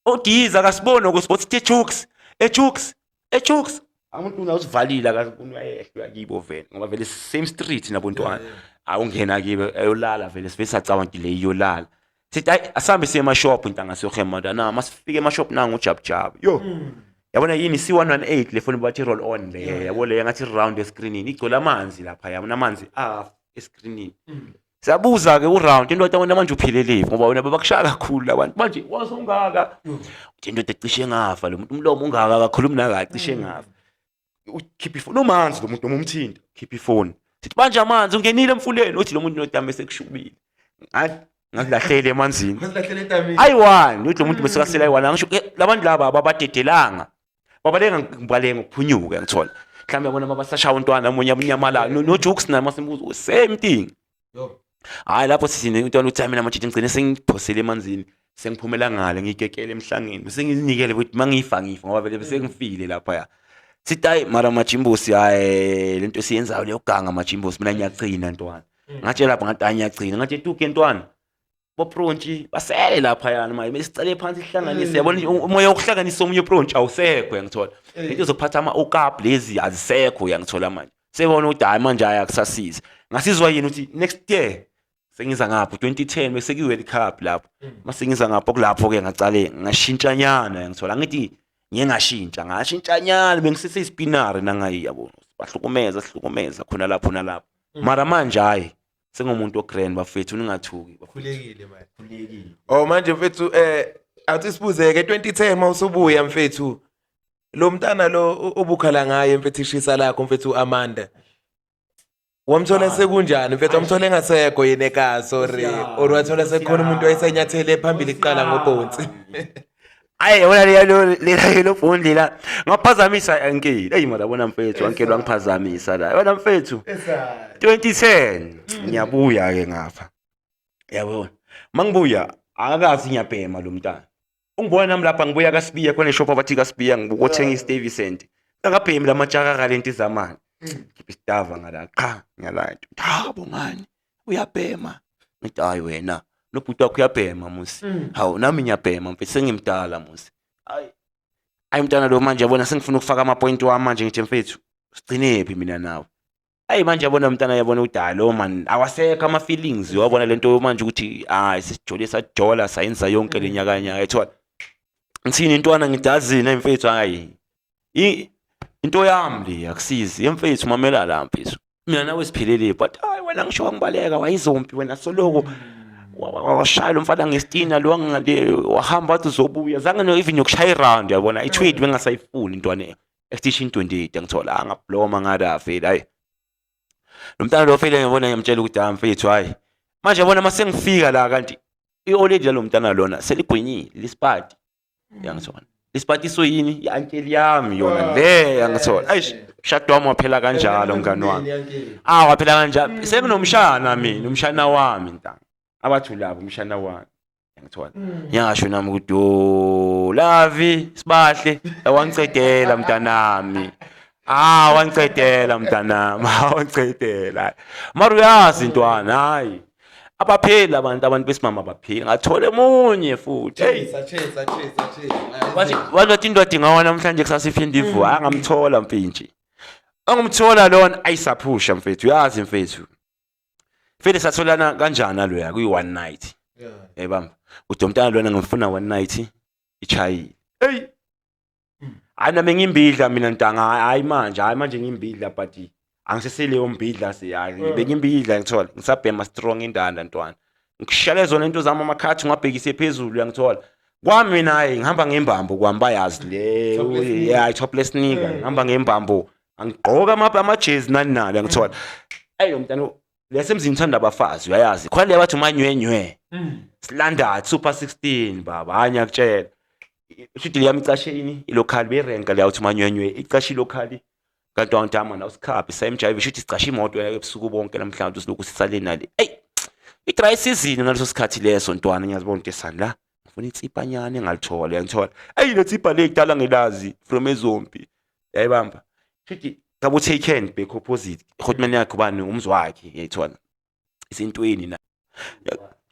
Odiza akasiboni ukuthi uthi Jukes, eJukes, eJukes. Umuntu una usivalile akasiboni uyayehla uyakibo vele ngoba vele same street nabontwana. Awungena kibo ayolala vele sivele sacabanga ukuthi le iyolala. Sithi hayi asambe siye emashop intanga siyohema na masifike emashop nangu ujabujabu. Yo. Yabona yini C118 le phone bathi roll on le yabo le ngathi round escreenini igcwele amanzi lapha yabona amanzi ah escreenini. Siyabuza ke uround indoda wena manje uphelele ngoba wena babakushaya kakhulu labantu manje wasungaka. Uthi indoda ecishe ngafa lo muntu umlomo ungaka akakhulumi naka cishe ngafa. Ukhipha ifoni umanzi lo muntu noma umthinta khipha ifoni. Sithi manje amanzi ungenile emfuleni uthi lo muntu nodame sekushubile. Ngathi ngazilahlela emanzini. Ngazilahlela edamini. Ayi-one uthi lo muntu besekasela ayi-one angisho labantu laba ababadedelanga babaleka ngibaleka ngokuphunyuka ngithola mhlawumbe yabona mabasashaya untwana omunye abunyamalala no-jokes naye masimbuzo same thing. Hhayi lapho sithi umntwana uthi mina manje ngigcine sengiphosele emanzini sengiphumela ngale ngikekele emhlangeni bese ngizinikele ukuthi mangifa ngifa ngoba vele bese ngifile lapha. Sithi hayi mara majimbosi hayi lento esiyenzayo leyo ganga majimbosi mina ngiyagcina ntwana. Ngatshela lapha ngathi hayi ngiyagcina ngathi tuke ntwana. Boprontshi basele lapha yana manje besicale phansi ihlanganise yabona umoya wokuhlanganisa omunye uprontshi awusekho uyangithola. Into zokuphatha ama okap lezi azisekho uyangithola manje. Sebona ukuthi hayi manje hayi akusasizi. Ngasizwa yini ukuthi next year sengiza ngapho 2010 bese ku World Cup lapho. Mase ngiza ngapho kulapho ke ngacale ngashintshanyana ngithola ngithi ngiye ngashintsha ngashintshanyana bengisese ispinari nangayi yabo. Bahlukumeza sihlukumeza khona lapho nalapho. Mara manje hayi sengumuntu ogrand bafethu ningathuki. Khulekile manje. Khulekile. Oh manje mfethu athi sibuzeke 2010 mawusubuya mfethu. Lo mntana lo obukhala ngaye mfethu ishisa lakho mfethu uAmanda. Wamthola sekunjani mfethu wamthola engasekho yena ekhaya sorry or wathola sekukhona umuntu wayesenyathele phambili kuqala ngobhonsi. Ayi yabona leya lela lo bhondi la ngaphazamisa ankeli. Eyi mara bona mfethu ankeli wangiphazamisa la. Yabona mfethu 2010 ngiyabuya ke ngapha. Yabona. Mangibuya akakazi ngiyabhema lo mntana. Ungibona nami lapha ngibuya kaSibiya khona eshop abathi kaSibiya ngibukothenga iStevicent. Akabhemi lamatshakaka lento izamani. Khipha isitava ngala qha ngiyala. Cha bongani uyabhema. Ngithi hayi wena nobhuti wakho uyabhema musi. Hawu nami ngiyabhema mfethu sengimdala musi. Hayi ayi mntana lo manje yabona sengifuna ukufaka ama point wami manje ngithi mfethu sigcinephi mina nawe. Ayi manje yabona mntana yabona ukuthi hayi lo man awasekho ama feelings wabona lento manje ukuthi hayi sesijole sajola sayenza yonke le nyakanyaka ethiwa ngithini intwana ngidazini mfethu hayi into yami le akusizi emfethu mamela la mfethu mina nawe siphelele but hayi wena ngisho wangibaleka wayizompi wena soloko washaya lo mfana ngestina lo wangale wahamba wathi uzobuya zange no even yokushaya iround yabona i-tweet bengasayifuni intwana extension 28 angithola angabloma ngada vele hayi lo mntana lo vele ngibona ngiyamtshela ukuthi hayi mfethu hayi manje yabona mase ngifika la kanti i-oledi lalo mntana lona seligwinyile lisipati yangithola isipati soyini i-ankeli yami yona le yangithola eish mshado wami waphela kanjalo mngani wami ah waphela kanjalo sekunomshana mina umshana wami ntanga abathi ulabo umshana wami ngithola ngingasho nami ukuthi yo lavi sibahle wangicedela mntanami ah wangicedela mntanami wangicedela mara uyazi ntwana hayi abapheli abantu abantu besimama abapheli ngathola emunye futhi hey bathi bathi indoda ingawa namhlanje kusasa iphinde ivuka angamthola mfintshi angumthola lona ayisaphusha mfethu uyazi mfethu Vele satholana kanjani naloya kuyi one night. Yayibamba. Uthi umntana lona ngifuna one night ichayile. Hey. Hayi, nami ngimbidla mina ntanga. Hayi manje, hayi manje ngimbidla, but angiseseleyo mbidla siyayi. Bengimbidla, ngithola ngisabhema strong indanda, ntwana, ngishale zona into zami, amakhathi ngwabhekise phezulu, uyangithola. Kwami mina, hayi, ngihamba ngembambo kwami, bayazi le. Topless nigga. Yeah, topless nigga. Ngihamba ngembambo, angigqoka amajezi nani nani, uyangithola. Ayo mntana lesemzini uthanda abafazi, uyayazi khona le bathi umanywenywe. Silandard Super 16 baba, hayi, ngiyakutshela, ishidi yami icashe ini ilocal berenka leya uthi umanywenywe icashe ilocal, kanti wangidama naw sikhaphi sayimjive, shuthi sicashe imoto ebusuku bonke namhlanje, silokhu sisale nale. Ey, i-dry season ngaleso sikhathi leso, ntwana, ngiyazibona into esani la, ngifuna insipanyana engalithola, uyangithola. Eyi, le tsipha le kudala ngilazi from ezompi, yayibamba shuthi kabo taken back opposite hotman yakhe ubani umzi wakhe, yayithola isintweni na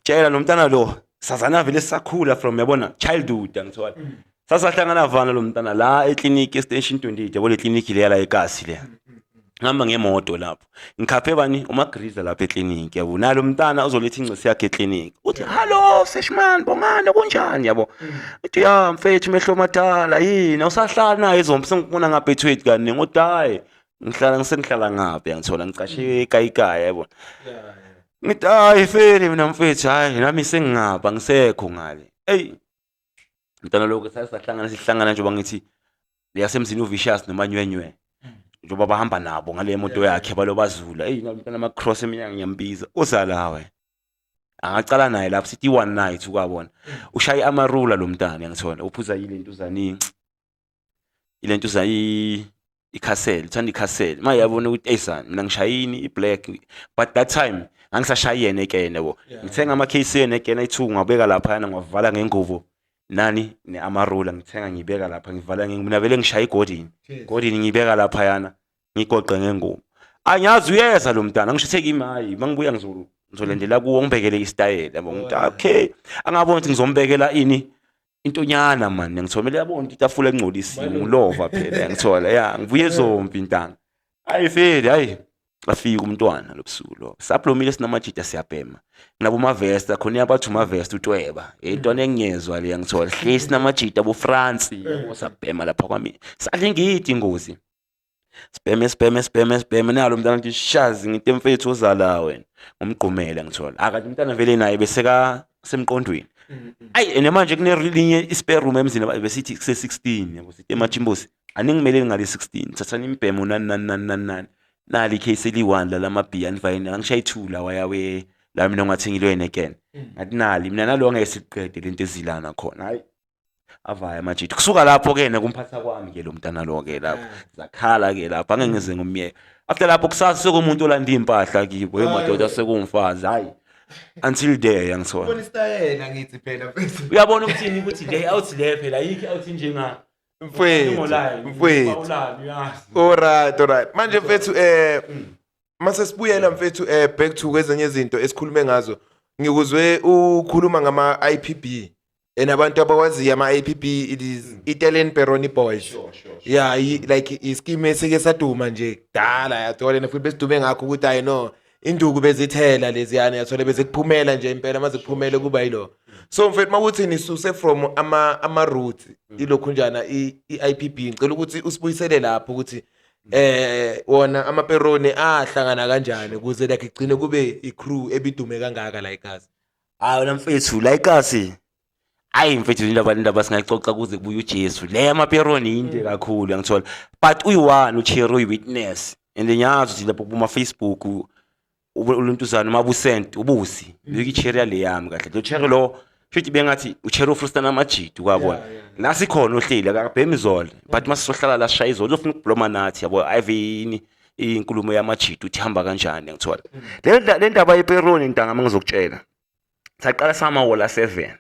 tshela lo mntana lo, sazana vele sisakhula from, yabona, childhood, angithola sasahlangana vana lo mntana la ekliniki extension 28, yabo, le kliniki leya la ekasi le. Ngihamba ngemoto lapho, ngikhaphe bani umagriza lapha ekliniki, yabo, nalo mntana uzoletha ingcisi yakhe ekliniki, uthi, "Hallo seshman, Bongani, kunjani?" Yabo, uthi, "Ya mfethu, mehlo madala yini, awusahlali naye ezompi, sengikubona ngapha ethwethi kaningi." Uthi, "Hayi, ngihlala, ngisengihlala ngapha, yangithola, ngicashe ekayikaya, yabo." Ngithi, "Hayi feli mina mfethu, hayi nami sengingapha, ngisekho ngale." Eyi mntana lokho sasahlangana, sihlangana njengoba ngithi leyasemzini uVicious nomanywenywe, njengoba bahamba nabo ngale moto yakhe balo bazula. Eyi, mntana ama-cross eminyaka, ngiyambiza uzalawe, angacala naye lapho, sithi one night ukwabona ushaye amarula lo mntana, yangithola, uphuza yile nto uzani, ile nto uza iCastle, uthanda iCastle ma yabona ukuthi eyisani mina ngishayini i-black, but that time ngangisashayi yena ekene, yabo. Ngithenga ama-case yena ekene ayi-two, ngawabeka laphayana, ngiwavala ngengubo nani ne-amarula, ngithenga ngibeka lapha, ngivala ngengubo. Mina vele ngishaya igodini godini, ngibeka laphayana, ngigoqe ngengubo. Angiyazi uyeza lo mntana, ngisho kimi, hayi, mangibuya ngizolandela kuwo, ngibekele isitayela, yabo. Ngithi okay, angabona ukuthi ngizombekela ini intonyana man, ngithola kumele yabona ukuthi itafula engcolisiwe ngulova phela, ngithola ya ngibuye ezompi intanga. Hayi feli, hayi, afika umntwana lobusuku lo, saplomile, sinamajita, siyabhema nabo mavesta khona, iyabathi umavesta utweba intwana engiyezwa le, ngithola hlezi sinamajita bo France, yabo, sabhema lapha kwami, sadla ingidi ingozi, sibheme sibheme sibheme sibheme nalo mntana, ngithi shazi, ngithi mfethu ozala wena, ngumgqumela, ngithola akathi umntana vele naye beseka semqondweni. Ayi, ene manje kunelinye i-spare room emzini besithi kuse 16, yabo, sithi emajimbosi aningimeleli ngale 16, thathani imbhemo nani nani nani nani nani, nali icase eli-1 lalamabhiya nivayini, angishaye two lawa yawe la mina ngingathengile wena again, ngathi nali mina nalo ngeke siqede lento ezilana khona. Hayi, avaya amajita kusuka lapho ke nekumphatha kwami ke lo mntana lo ke lapho zakhala ke lapho, angeke ngize ngomyeke. After lapho kusasa sekumuntu olanda iy'mpahla kibo, hey madoda, sekumfazi, hayi, until there, yangithola. Ubona isitayela, ngithi phela mfethu. Uyabona ukuthini ukuthi le out le phela ayikho out njenga Mfethu, mfethu. Alright. Manje mfethu, mase sibuyela mfethu back to kwezinye izinto esikhulume ngazo. Ngikuzwe ukhuluma ngama IPB. And abantu abawaziyo ama IPB, it is Italian Peroni Boys. Yeah, like ischeme esike saduma nje kudala, yathola, futhi besidume ngakho ukuthi I know induku bezithela leziyana, yathola, bezikuphumela nje impela, maze kuphumele kuba yilo. So mfethu, makuthi nisuse from ama roots ilokhu njana i-IPB, ngicela ukuthi usibuyisele lapho ukuthi wona amaperoni ahlangana kanjani ukuze like igcine kube i-crew ebidume kangaka la eKasi. Hayi wena mfethu, la ikasi, hayi mfethu, indaba singayixoxa kuze kubuye uJesu. Le amaperoni yinde kakhulu, yangithola, but uyi-one uCherry uyi-witness and ngiyazi ukuthi lapho kuma Facebook uluntuzana mabusent ubusi beka icherry yale yami kahle lo cherry lo, futhi bengathi ucherry ufrustana amajidi kwabona. La sikhona uhleli akabhemi izolo, but masisohlala la sishaya izolo, uzofuna ukubloma nathi, yabo, ayive yini inkulumo yamajidi uthi hamba kanjani, ngithola le ndaba yeperoni ntanga. Mangizokutshela, saqala samawola 7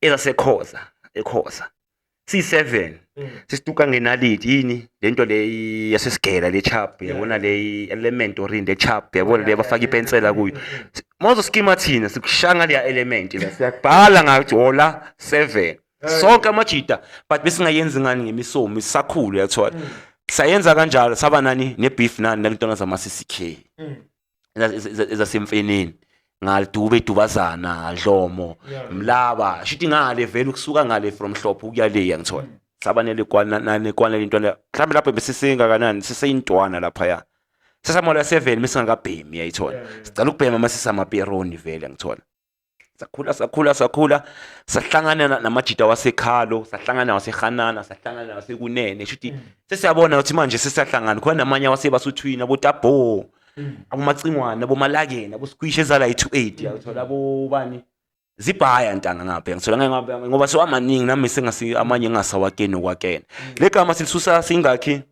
ezasekhoza ekhoza, siyi-7, sisituka ngenaliti yini lento le yasesigela le chap, yabona, le element orin le chap, yabona, le bafaka ipensela kuyo. Mawuzoskima thina sikushaya leya element la, siyakubhala ngathi hola 7 sonke amajita, but besingayenzi ngani ngemisomo, sisakhulu, uyathola. Sayenza kanjalo, saba nani ne-beef nani nalentwana zama-CCK ezasemfeneni ngalidube dubazana dlomo mlaba, shithi ngale vele ukusuka ngale from Hlophe ukuya le, yangithola. Saba nelikwana nanikwana lentwana mhlawumbe lapho besisingakanani, siseyintwana laphaya, sesamola 7 mesingakabhemi, yayithola. Sicala ukubhema mase samaperoni vele, ngithola. Sakhula, sakhula, sakhula, sahlangana namajita wasekhalo, sahlangana wasehanana, sahlangana wasekunene, shuthi sesiyabona ukuthi manje sesiyahlangana khona namanye awasebasuthwini, abotabo, abomacingwane, abomalakeni, aboskwish ezala i-28, yathola, abobani zibhaya ntanga ngapha, ngithola ngeke ngoba sewamaningi nami sengasi amanye ngingasawakeni nokwakena. Le gama silisusa singakhi,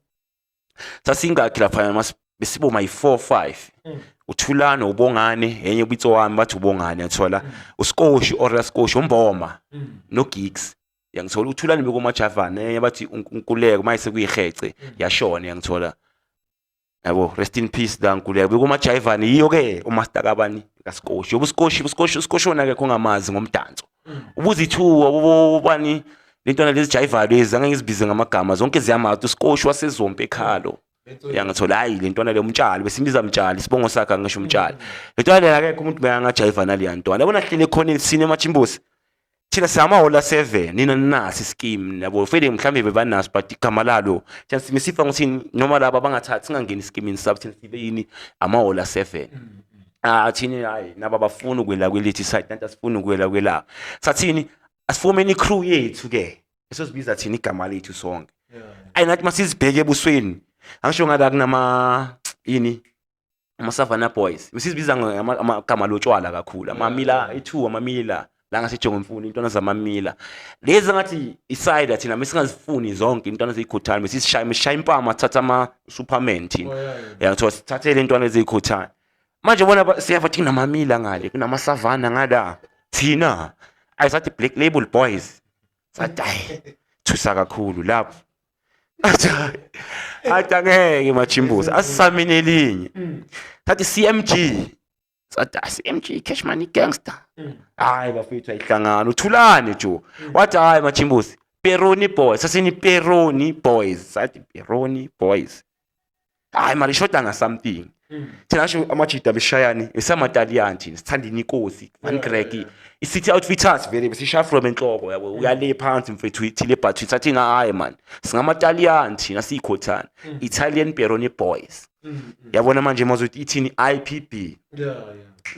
sasingakhi lapha mas besiboma yi-4 5. Uthulane, ubongane, enye ubitso wami bathi ubongane, yathola, uskoshi or skoshi, umboma no-gigs, yangithola. Uthulane bekomajavane, enye bathi unkuleko maye sekuyihece yashona, yangithola, yabo, rest in peace la nkuleko bekomajayivane. Yiyo-ke umaster kabani kaskoshi, yoba uskoshi, uskoshi, uskoshi wona akekho ongamazi ngomdanso. Ubuza ithuba bobani lentwana lezi jayivayo lezi, angeke ngizibize ngamagama, zonke ziyamazi uskoshi wasezompe ekhalo, yangithola. Hayi, le ntwana le umtshali, besimbiza mtshali, isibongo sakhe angisho umtshali. Le ntwana le akekho umuntu beyangajayiva naleya ntwana, yabona. Hlele ekhoneni sine emachimbosi thina siyamahola 7, nina nasi scheme yabo, fele mhlambe bebanaso, but igama lalo thina simisifa ngokuthini noma laba bangathathi singangeni schemini sabo, thina sibe yini amahola 7. Ah, thini hayi, naba bafuna ukwela kwelithi side, nanti asifuni ukwela kwela. Sathini asifomeni i-crew yethu ke esosibiza thina igama lethu sonke. Ayi, nathi masizibheke ebusweni, angisho ngala kunama yini, ama-Savannah Boys, besizibiza amagama lotshwala kakhulu, amamila ethu, amamila la ngasejongo mfundo, intwana zamamila lezi ngathi iside thina mesingazifuni zonke intwana eziyikhuthane, besisishaya mesishaya impama, sithatha ama-superman thina. Yangithola, sithathele intwana eziyikhuthane. Manje bona siyava ukuthi kunamamila ngale, kunamasavana ngala, thina ayisathi Black Label Boys. Sathi hayi, thusa kakhulu lapho, athi athi angeke machimbuzi asisamine elinye. Sathi CMG, sathi ah, CMG, Cash Money Gangster. Hayi bafethu, ayihlangana. Uthulane jo wathi hayi machimbuzi, Peroni Boys. Sasini Peroni Boys, sathi Peroni Boys, hayi mara ishoda nga something. Thina sho amajida beshayani esamataliyani, thina sithanda inikosi Van Greg, i-City Outfitters vele besishaya from enhloko, yabo, uyale phansi mfethu ithile, but sathina hayi man, singamataliyani thina, siyikhothana, Italian Peroni Boys, yabona. Manje mazothi ithini IPB?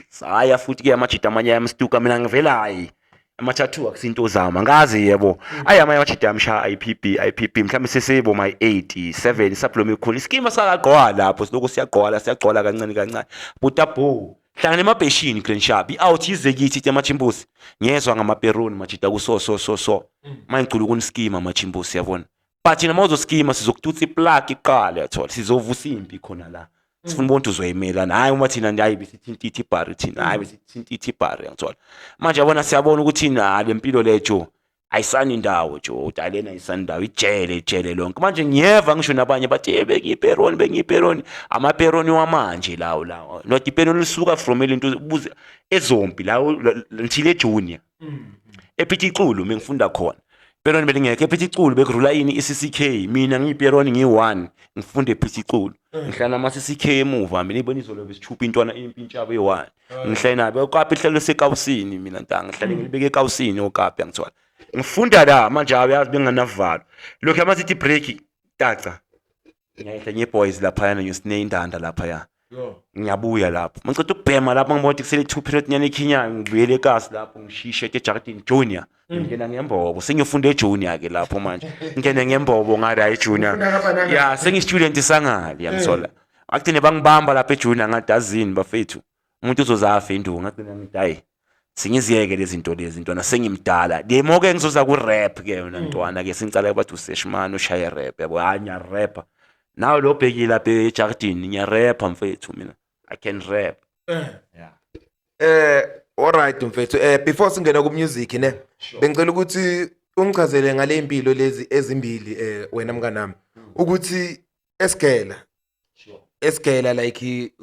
Saya futhi ke amajida amanye ayamstuka, mina ngivela hayi ama-tattoo akusinto zami, angazi yebo. Ayi, amanye amajida amshaya IPB, IPB mhlawumbe sesebo my 87 sablomi khulu iskima sakagqwala lapho, silokhu siyagqwala, siyagqwala kancane kancane butabo hlangana emabheshini Grand Sharp i-out ize kithi ithi amachimbusi ngiyezwa ngamaperoni majida kuso so so so manje ngicula ukuniskima machimbusi, yabona. But thina mawuzoskima sizokututsa iplug iqala, yathola, sizovusa impi khona la, sifuna ubona ukuthi uzoyimelana. Hayi, uma thina nje hayi besithinta ithi ibhari thina, hayi besithinta ithi ibhari, yangithola. Manje yabona, siyabona ukuthi na le mpilo le jo ayisani indawo jo, dalena ayisani indawo, ijele ijele lonke. Manje ngiyeva ngisho nabanye bathi hey, bengiyiperoni, bengiyiperoni, amaperoni wamanje lawo lawo, not iperoni lisuka from elinto ubuze ezompi lawo ngithile junior ephithi iculu mengifunda khona peroni belingekho ephithi iculu, bekurula ini i-CCK. Mina ngiyiperoni ngiyi-one, ngifunde ephithi iculu, ngihlala nama-CCK emuva mina, ibona izolo besithupha intwana impintshabo eyi-one, ngihlale nabo okapi, ihlelo sekawusini mina ntanga, ngihlale ngilibeke ekawusini okapi, angithola ngifunda la. Manje awuyazi benganavalo lokhu amasithi break taca, ngiyehla nge-boys laphayana, ngiyosine indanda laphaya, ngiyabuya lapho mangiceda ukubhema lapho, ngibona ukuthi kusele 2 period nyana ikhinyayo, ngibuyele ekasi lapho, ngishishe ejaridini junior, ngingena ngembobo, sengiyofunda ejunior ke lapho manje, ngingene ngembobo ngale hayi junior ya, sengi-student sangale, yangithola. Agcine bangibamba lapha ejunior, ngathi azini bafethu, umuntu uzozafa induku. Ngagcina ngithi hayi, singiziyeke lezi zinto lezi ntwana, sengimdala le mo ke ngizoza ku-rap ke yona ntwana ke, sengicala bathi useshimane ushaye rap, yabo. Hayi, ngiyarapha nawe lo bhekile lapha ejardini, ngiyarapha mfethu mina, I can rap, yeah. Alright mfethu, before singena ku music ne, bengicela ukuthi ungichazele ngale impilo lezi ezimbili, wena mnganami, ukuthi esigela esigela like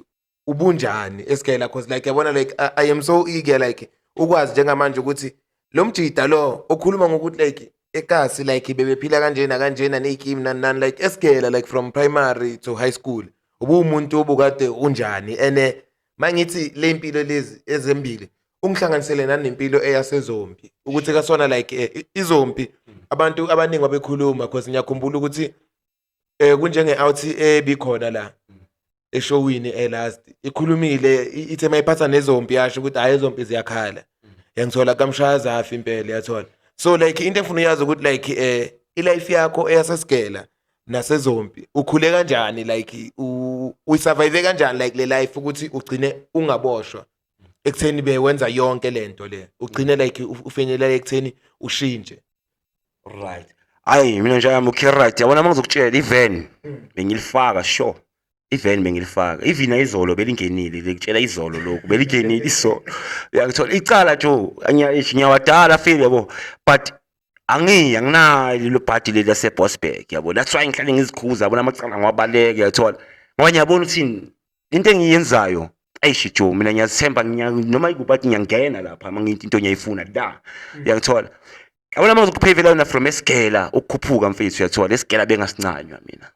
ubunjani esigela, cause like yabona, like I am so eager like ukwazi njengamanje ukuthi lo mjida lo okhuluma ngokuthi like ekasi like bebephila kanjena kanjena ney'kimu nani nani, like esigela, like from primary to high school ubuwumuntu obukade unjani, and mangithi le mpilo lezi ezembili ungihlanganisele nanempilo eyasezompi ukuthi kasona like izompi. Abantu abaningi babekhuluma because ngiyakhumbula ukuthi kunjenge out ebikhona la eshowini elast ikhulumile ithe mayiphatha nezompi yasho ukuthi hayi, ezompi ziyakhala, yangithola kamshaya zafi impela, yathola. So like into engifuna uyazi ukuthi like ilife yakho eyasesigela nasezompi ukhule kanjani, like uyisurvive kanjani like le life ukuthi ugcine ungaboshwa ekutheni bewenza yonke lento le, ugcine like ufinyelela ekutheni ushintshe? Right, hayi, mina nje yami, okay, right, yabona, uma ngizokutshela, i-van bengilifaka, sure, i-van bengilifaka, even izolo belingenile, lekutshela izolo lokhu belingenile izolo, uyangithola. Icala jo ngiyawadala feel, yabo, but anginayo lelo bhadi leli lase-Boksburg, yabo. That's why ngihlale ngizikhuza, yabona, amacala ngiwabaleke, uyathola, ngoba ngiyabona ukuthi into engiyenzayo, eish jo, mina ngiyazithemba, noma ikuphi ngiyangena lapha uma ngithi into ngiyayifuna la, uyangithola. Yabona, uma ngizokuphevela yona from esigela ukukhuphuka, mfethu, uyathola, esigela bengasincanywa mina,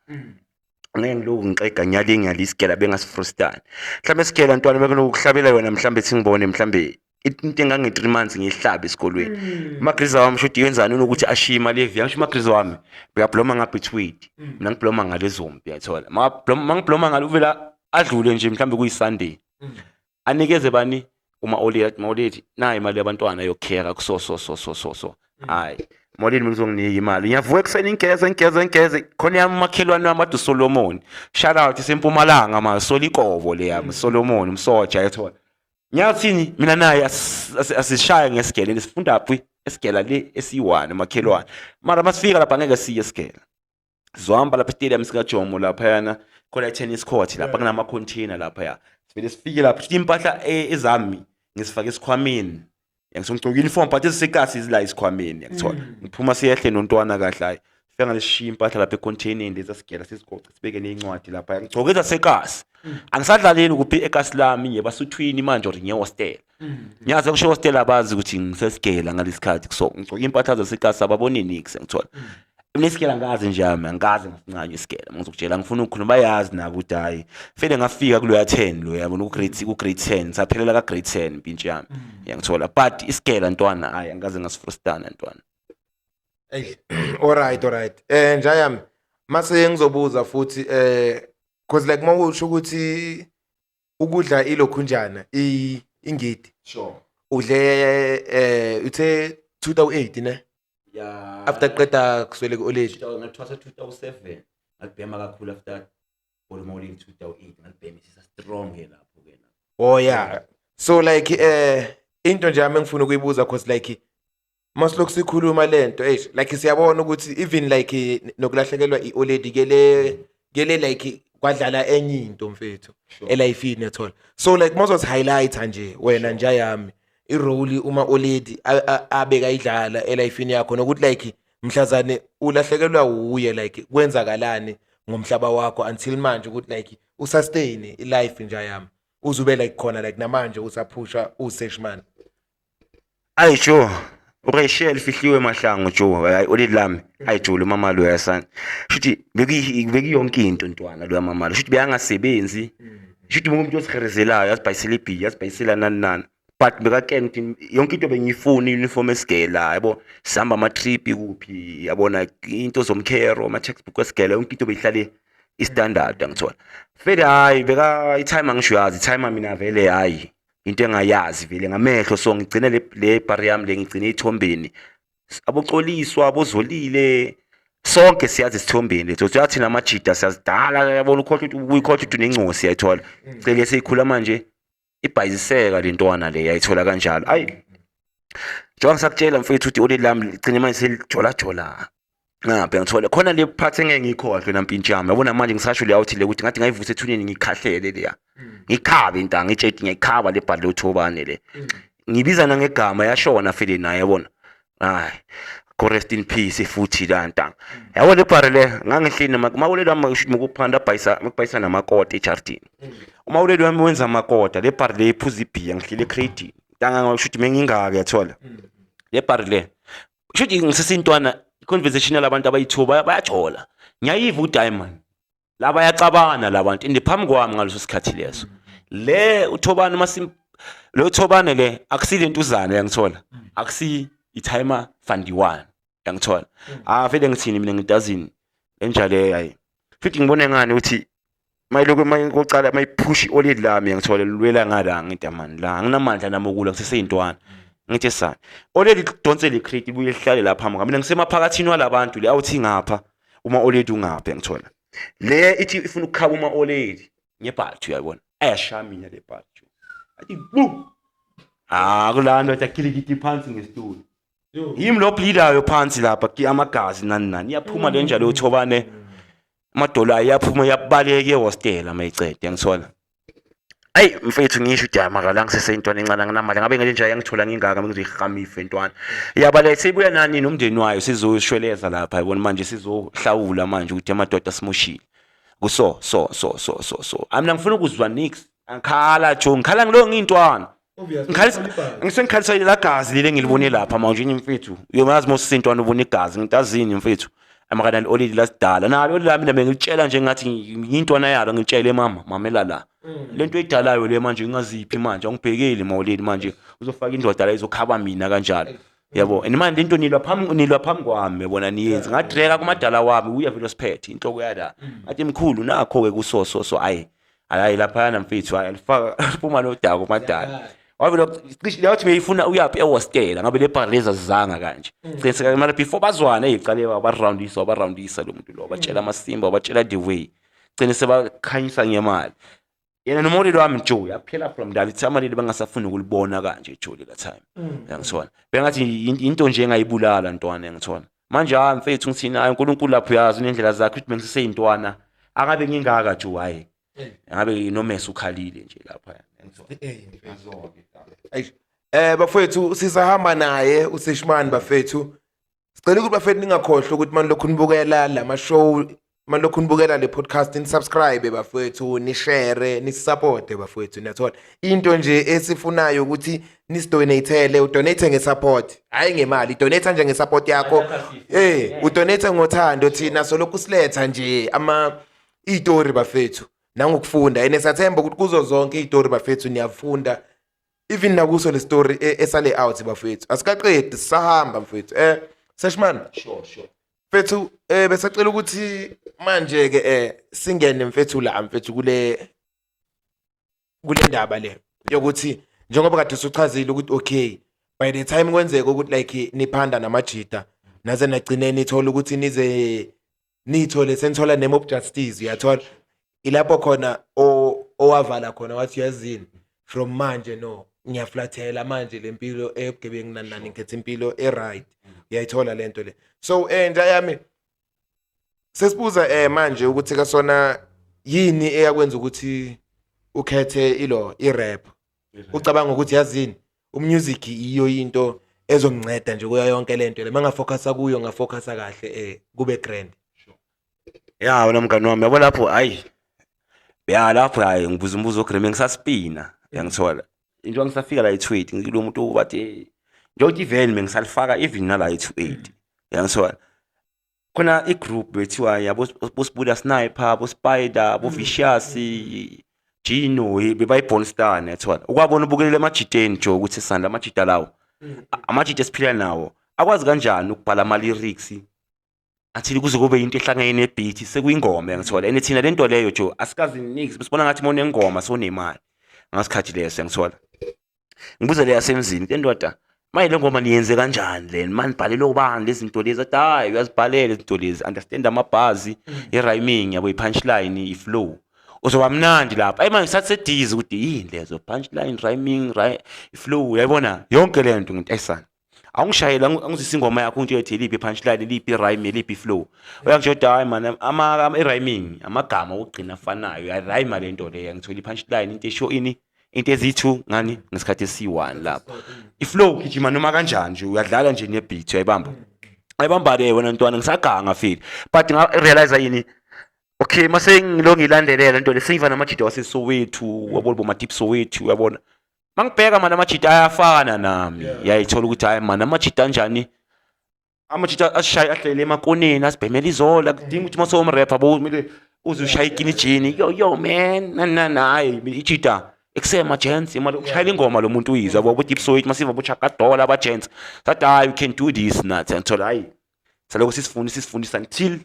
ngeke ngilokhu ngixega ngiyale ngiyale, isigela bengasifrustani. Mhlawumbe esigela, ntwana, bekunokuhlabela yona mhlawumbe singibone mhlawumbe into engange-3 months ngiyihlabe esikolweni. Umagriza wami shuthi yenzani unokuthi ashiye imali evi, angisho umagriza wami bekabloma ngabetwid, mina ngibloma ngale zombi, uyathola. Mangibloma ngale uvela adlule nje mhlawumbe kuyi-Sunday, anikeze bani uma oledi, athi, "Maoledi, nayi imali yabantwana yokukhera kuso so so so so so." Hayi, molini, mina uzonginika imali, ngiyavuka ekuseni ngigeze ngigeze ngigeze khona yami umakhelwane wami ade uSolomon, shout out isempumalanga ma Solikobo le yami Solomon umsoja, yathola. Ngiyathini mina naye asishaye ngesigele, sifunda phi esigela le esiyi-1 umakhelwane, mara masifika lapha ngeke siye esigela, sizohamba lapha estadium sikaJomo laphayana, khona i-tennis court lapha, kunama-container laphaya. Sivele sifike lapha, shuthi impahla ezami ngisifake esikhwameni, yangithola, ngigcoka uniform but ezisekasi zila esikhwameni, yangithola. Ngiphuma siyehle nontwana kahle, hayi, fika ngalesishiya impahla lapha econtainerni lezi sigela, sizigoce, sibeke ney'ncwadi lapha. Ngigcoke ezasekasi, angisadlaleli kuphi ekasi lami, ngebasuthwini manje or ngiyehostela. Ngiyazi kusho hostela abazi ukuthi ngisesigela ngalesikhathi, so ngigcoke impahla zasekasi, ababoni nix, ngithola. Mina isigela ngazi nje yami, angikaze ngasincanywa isigela, ngizokutshela, ngifuna ukukhuluma, bayazi nabo ukuthi hhayi, vele ngafika kuloya 10 lo, yabona, ku-grade 10, saphelela ka-grade 10 impintshi yami, yangithola. But isigela, ntwana, hhayi, angikaze ngasifrustana, ntwana. Ey, alright. Njayami, mase ngizobuza futhi cause like mawusho ukuthi ukudla ilokhunjana ingidi. Sure. Udle uthe 2008 ne? Yeah. After qeda kuswele ku-oledi. Ngathwasa 2007, ngalibhema kakhulu after Bolomolini 2008, ngalibhema isisa strong ke lapho ke. Oh yeah. So like into nje yami engifuna ukuyibuza, cause like masilokhu sikhuluma lento, eish, like siyabona ukuthi even like nokulahlekelwa i-oledi ke le like kwadlala enye into, mfethu, elifini, yathola. So like mawuzothi highlighter nje wena nje yami irole uma oledi abeka idlala elifini yakho, nokuthi like mhlazane ulahlekelwa uye, like kwenzakalani ngomhlaba wakho until manje, ukuthi like usustain ilife nje yami uzube like khona like namanje usaphusha useshman? Ayi jo, ureshel fihliwe mahlangu jo, hayi, oledi lami, ayi jo, lo mama lo yasana. Shuthi bekuyonke into, ntwana, lo mama lo. Shuthi beyangasebenzi. Shuthi umuntu osiherezelayo, asibhayisela ibhiya, asibhayisela nani nani. But bekakena ukuthi yonke into bengiyifuna, i-uniform esigela, yabo, sihamba ama-trip kuphi, yabona, into zomkhero, ama-textbook esigela, yonke into beyihlale i-standard, angithola. Vele hayi, beka i-time, angisho yazi i-time mina vele, hayi, into engayazi vele ngamehlo, so ngigcine le bhari yami le, ngigcine ethombeni aboxoliswa abozolile, sonke siyazi isithombeni lethu, uyathi namajida siyazidala, yabona, ukhohlwa ukuthi uyikhohlwa ukuthi unencosi, yayithola, cele seyikhula manje ibhayiziseka le ntwana le, yayithola kanjalo. Ayi, njengoba ngisakutshela, mfethu, ukuthi oleli lami ligcine manje selijolajola ngapha, ngithola khona le part engeke ngiyikhohlwe nampintshi yami, yabona, manje ngisasho le awuthi le ukuthi ngathi ngayivusa ethuneni, ngikhahlele leya, ngikhabe intanga itsheti, ngiyayikhaba le bhali lothobane le, ngibiza nangegama, yashona fele naye, yabona, hayi, go rest in peace futhi la ntanga, yabo. Le bhari le ngangihleli mawuleli wami, ngisho ukuthi abhayisa mukubhayisa namakota ejardini, umawuleli wami wenza amakota, le bhari le iphuza ibhiya, ngihleli ecradini, ntanga, ngisho ukuthi mengingaka, yathola le bhari le, kusho ukuthi ngisesintwana, i-conversation yalabantu abayi-two bayajola, ngiyayiva ukuthi hayi man, la bayacabana labantu inde phambi kwami ngaleso sikhathi leso. Le uthobane masim lo thobane le akusile ntuzana, yangithola, akusi i-timer fund one. Yangithola. Ah vele ngithini mina ngidazini enjale hayi. Futhi ngibone ngani ukuthi mayilokhu mayikuqala mayiphusha i-oledi lami ngithola lilwela ngala ngithi mani la anginamandla nami okulwa ngiseseyintwana. Ngithi sana. Oledi lidonse le crate ibuye lihlale lapha phambi kwami. Mina ngisemaphakathini walabantu le awuthi ngapha uma oledi ungapha ngithola. Le ithi ifuna ukukhaba uma oledi ngebhathu uyayibona. Ayashaya mina le bhathu. Athi bu. Ah kulaa ndoda kilikiti phansi ngesitulo. Yimi lo bleedayo phansi lapha ki amagazi nani nani iyaphuma le njalo uthobane amadola iyaphuma iyabaleka ehostela mayicede ngithola. Ayi mfethu ngisho ukuthi hayi mara la ngiseseyintwana encane anginamali ngabe ngale nje yangithola ngingaka bengizoyihamisa intwana. Iyabaleka seyibuya nani nomndeni wayo sizoshweleza lapha yabona manje sizohlawula manje ukuthi amadoda simoshile. Kuso so so so so so. Mina ngifuna ukuzwa nix. Angikhala jo ngikhala ngilo ngiyintwana. Ngikhalisa la gazi leli engilibone lapha manje mfethu. Uyomazi mosisintwana ubona igazi ngintazini mfethu. Amakana olili lasidala nalo olili lami nami ngilitshela nje ngathi ngiyintwana yalo ngitshele mama mamela la. Lento eyidalayo le manje ingaziphi manje angibhekeli mawoleli manje uzofaka indoda la izokhaba mina kanjalo. Yabo and manje lento nilwa phambi nilwa phambi kwami yabona niyenzi ngadreka kumadala wami uya vele osiphethe inhloko yala. Ngathi mkhulu nakho ke kuso so so ayi hayi laphayana mfethu hayi alifaka liphuma nodaka umadala. Wavele cishe yathi beyifuna uyaphi ehostela ngabe le bar lezi azizanga kanje. Cishe mara before bazwane eyiqale baroundisa wabaroundisa lo muntu lo batshela amasimba wabatshela the way. Gcine sebakhanyisa ngemali. Yena nomoleli wami Joe yaphela from that ithi amaleli bangasafuni ukulibona kanje Joe lela time. Yangithola. Bengathi into nje engayibulala ntwana yangithola. Manje hayi mfethu ngithini hayi uNkulunkulu lapho uyazi unendlela zakhe ukuthi bengiseseyintwana akabe ngingaka Joe hayi. Ngabe nomese ukhalile nje lapha. Bafethu sisahamba naye uSeshman bafethu. Sicela ukuthi bafethu ningakhohlwa ukuthi manje lokhu nibukela lama show manje lokhu nibukela le podcast ni subscribe bafethu ni share ni support bafethu niyathola into nje esifunayo ukuthi nisidonatele udonate ngesupport hayi ngemali donate nje ngesupport yakho udonate ngothando thina solokhu siletha nje ama izitori bafethu nangokufunda ene sathemba ukuthi kuzo zonke izitori bafethu niyafunda even nakuso le story esale out bafethu asikaqedi sisahamba mfethu Seshman sure mfethu besacela ukuthi manje ke singene mfethu la mfethu kule ndaba le yokuthi njengoba kade usuchazile ukuthi okay by the time kwenzeka ukuthi like niphanda namajita naze nagcine nithola ukuthi nize nithole senithola name of justice uyathola ilapho khona owavala khona wathi yazini from manje no ngiyaflathela manje lempilo ebugebengu nani nani ngikhetha impilo e-right uyayithola lento le so nja yami sesibuza manje ukuthi kasona yini eyakwenza ukuthi ukhethe ilo i-rap ucabanga ukuthi yazini umusic iyo into ezonginceda nje kuyo yonke lento le mangafocusa kuyo ngafocusa kahle kube grand. Ya wena mngani wami yabo lapho hayi ya lapho hayi ngibuza umbuzo ogreme ngisaspina yangithola into ngisafika la e-28 ngilo muntu bathi njengokuthi even bengisalifaka even nala e-28 yangithola khona i-group bethiwa yabo bosibuda sniper bo-spider bo-vicious Gino bebayi-born star niyathola ukwabona ubukelele emajiteni jo ukuthi sandla amajita lawo amajita esiphila nawo akwazi kanjani ukubhala ama-lyrics athile kuze kube into ehlangene nebeat sekuyingoma ngithola and thina lento leyo jo asikazi nix sibona ngathi monengoma sonemali ngasikhathi leso ngithola ngibuza le yasemzini le ndoda maye le ngoma niyenze kanjani le mani bhalele ubani lezi zinto lezi athi hayi uyazibhalela izinto lezi understand amabhazi i-rhyming yabo i-punchline i-flow uzoba mnandi lapha ayi manje sathi sedizi ukuthi yini lezo punchline rhyming flow uyayibona yonke le nto ngithi ayisana awungishayela angizwisa ingoma yakho ungitshele ukuthi iliphi i-punchline iliphi i-rhyme iliphi i-flow uyangitshela ukuthi hayi man i-rhyming amagama okugcina afanayo uyarhyma le nto leyo ngithola i-punchline into esho ini into eziyi-two ngani ngesikhathi esiyi-one lapho i-flow gijima noma kanjani nje uyadlala nje ne-beat uyayibamba ayibamba-ke wena ntwana ngisaganga file but nga-realize yini okay mase ngilo ngilandelela into le sengiva namajida waseSoweto wabona bomadip Soweto uyabona mangibheka mana amajida ayafana nami yayithola ukuthi hayi mana amajida anjani amajida asishaya ahlele emakoneni asibhemela izola kudinga ukuthi mase umrapper bo kumele uze ushaye ikinijini yo yo man nani nani hayi ijida ekusema gents imali ushayela ingoma lo muntu uyizwa yabo bo deep Soweto masiva bo chakadola aba gents sathi hayi you can do this nathi ngithola hayi Saloko sisifundisa, sisifundisa until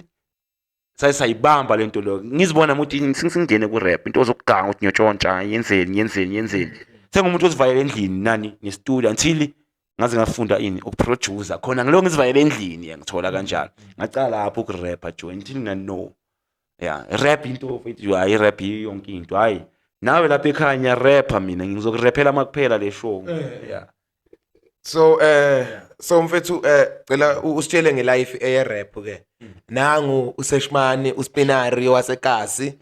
saye sayibamba lento lo. Ngizibona ukuthi singene ku rap, into zokuganga ukuthi ngiyotshontsha, yenzeni, yenzeni, yenzeni. Sengumuntu ozivalela endlini nani ne-studio until ngaze ngafunda ini, ukuproducer khona, ngilo ngizivalela endlini, ngithola kanjalo. Ngacala lapho ukurapha, join until nga no, yeah, rap into mfethu, hayi, rap yonke into. Hayi, nawe lapha ekhaya ngiyarapha mina, ngizokurapela makuphela le show, yeah. So mfethu, cela usitshele ngelife eye rap ke. Nangu uSeshmani, uSpinari wasekasi.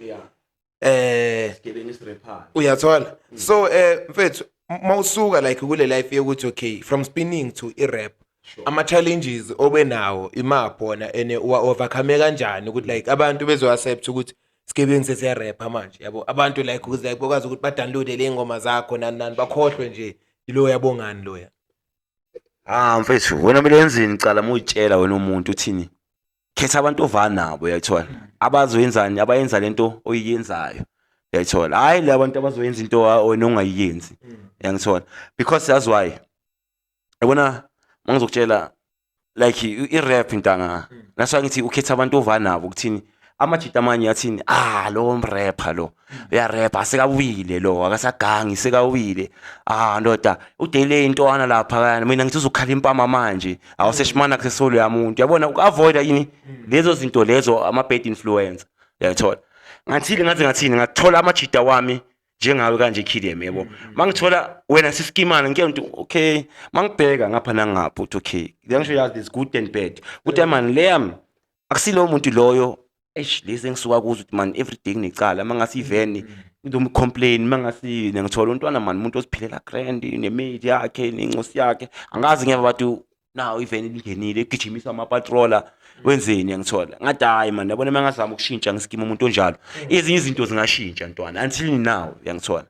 Sigebengu esiraphayo. Uyathola. So mfethu, mawusuka like kule life yokuthi okay, from spinning to i-rap, ama challenges obe nawo imaphi wona, ene uwa overcome kanjani ukuthi like abantu bezo accept ukuthi sigebengu sesiya-rapha manje, yabo, abantu like ukuze like bakwazi ukuthi ba download le ngoma zakho, nani nani, bakhohlwe nje ilo yabongani loya? Ah mfethu, wena kumele wenzeni? Cala muyitshela wena umuntu uthini, khetha abantu ovana nabo, uyayithola, abazoyenzani, abayenza lento oyiyenzayo, uyayithola, hayi la bantu abazoyenza into wena ongayiyenzi, uyangithola? Because that's why yabona mangizokutshela like i-rap, ntanga, that's why ngithi ukhetha abantu ovana nabo. Ukuthini, amajita amanye athini, ah, lo mrapper lo uyarapha, asekawile lo, akasagangi, sekawile. Ah ndoda, udele intwana lapha kana, mina ngithi uzokhala impama manje, awuseshimana kusesolo yamuntu, yabona, uku-avoida yini lezo zinto lezo, ama-bad influence, uyayithola. Ngathile ngaze ngathini, ngathola amajita wami njengawe kanje, Kidem, yebo. Mangithola wena siskimana, ngike ngithi okay, mangibheka ngapha nangapha uthi okay, ngisho yazi there's good and bad, ukuthi man leyami akusilo muntu loyo. Eish, lezi engisuka kuzo ukuthi man every day nginecala, mangasi iveni ngizomcomplain, mangasi ngithola umntwana man, umuntu oziphilela grand nemate yakhe nencosi yakhe, angazi ngeva bathi naw iveni lingenile, igijimisa amapatrola, wenzeni, ngithola. Ngathi hayi man, yabona, mangazama ukushintsha ngiskima umuntu onjalo, ezinye izinto zingashintsha ntwana. Until now, uyangithola,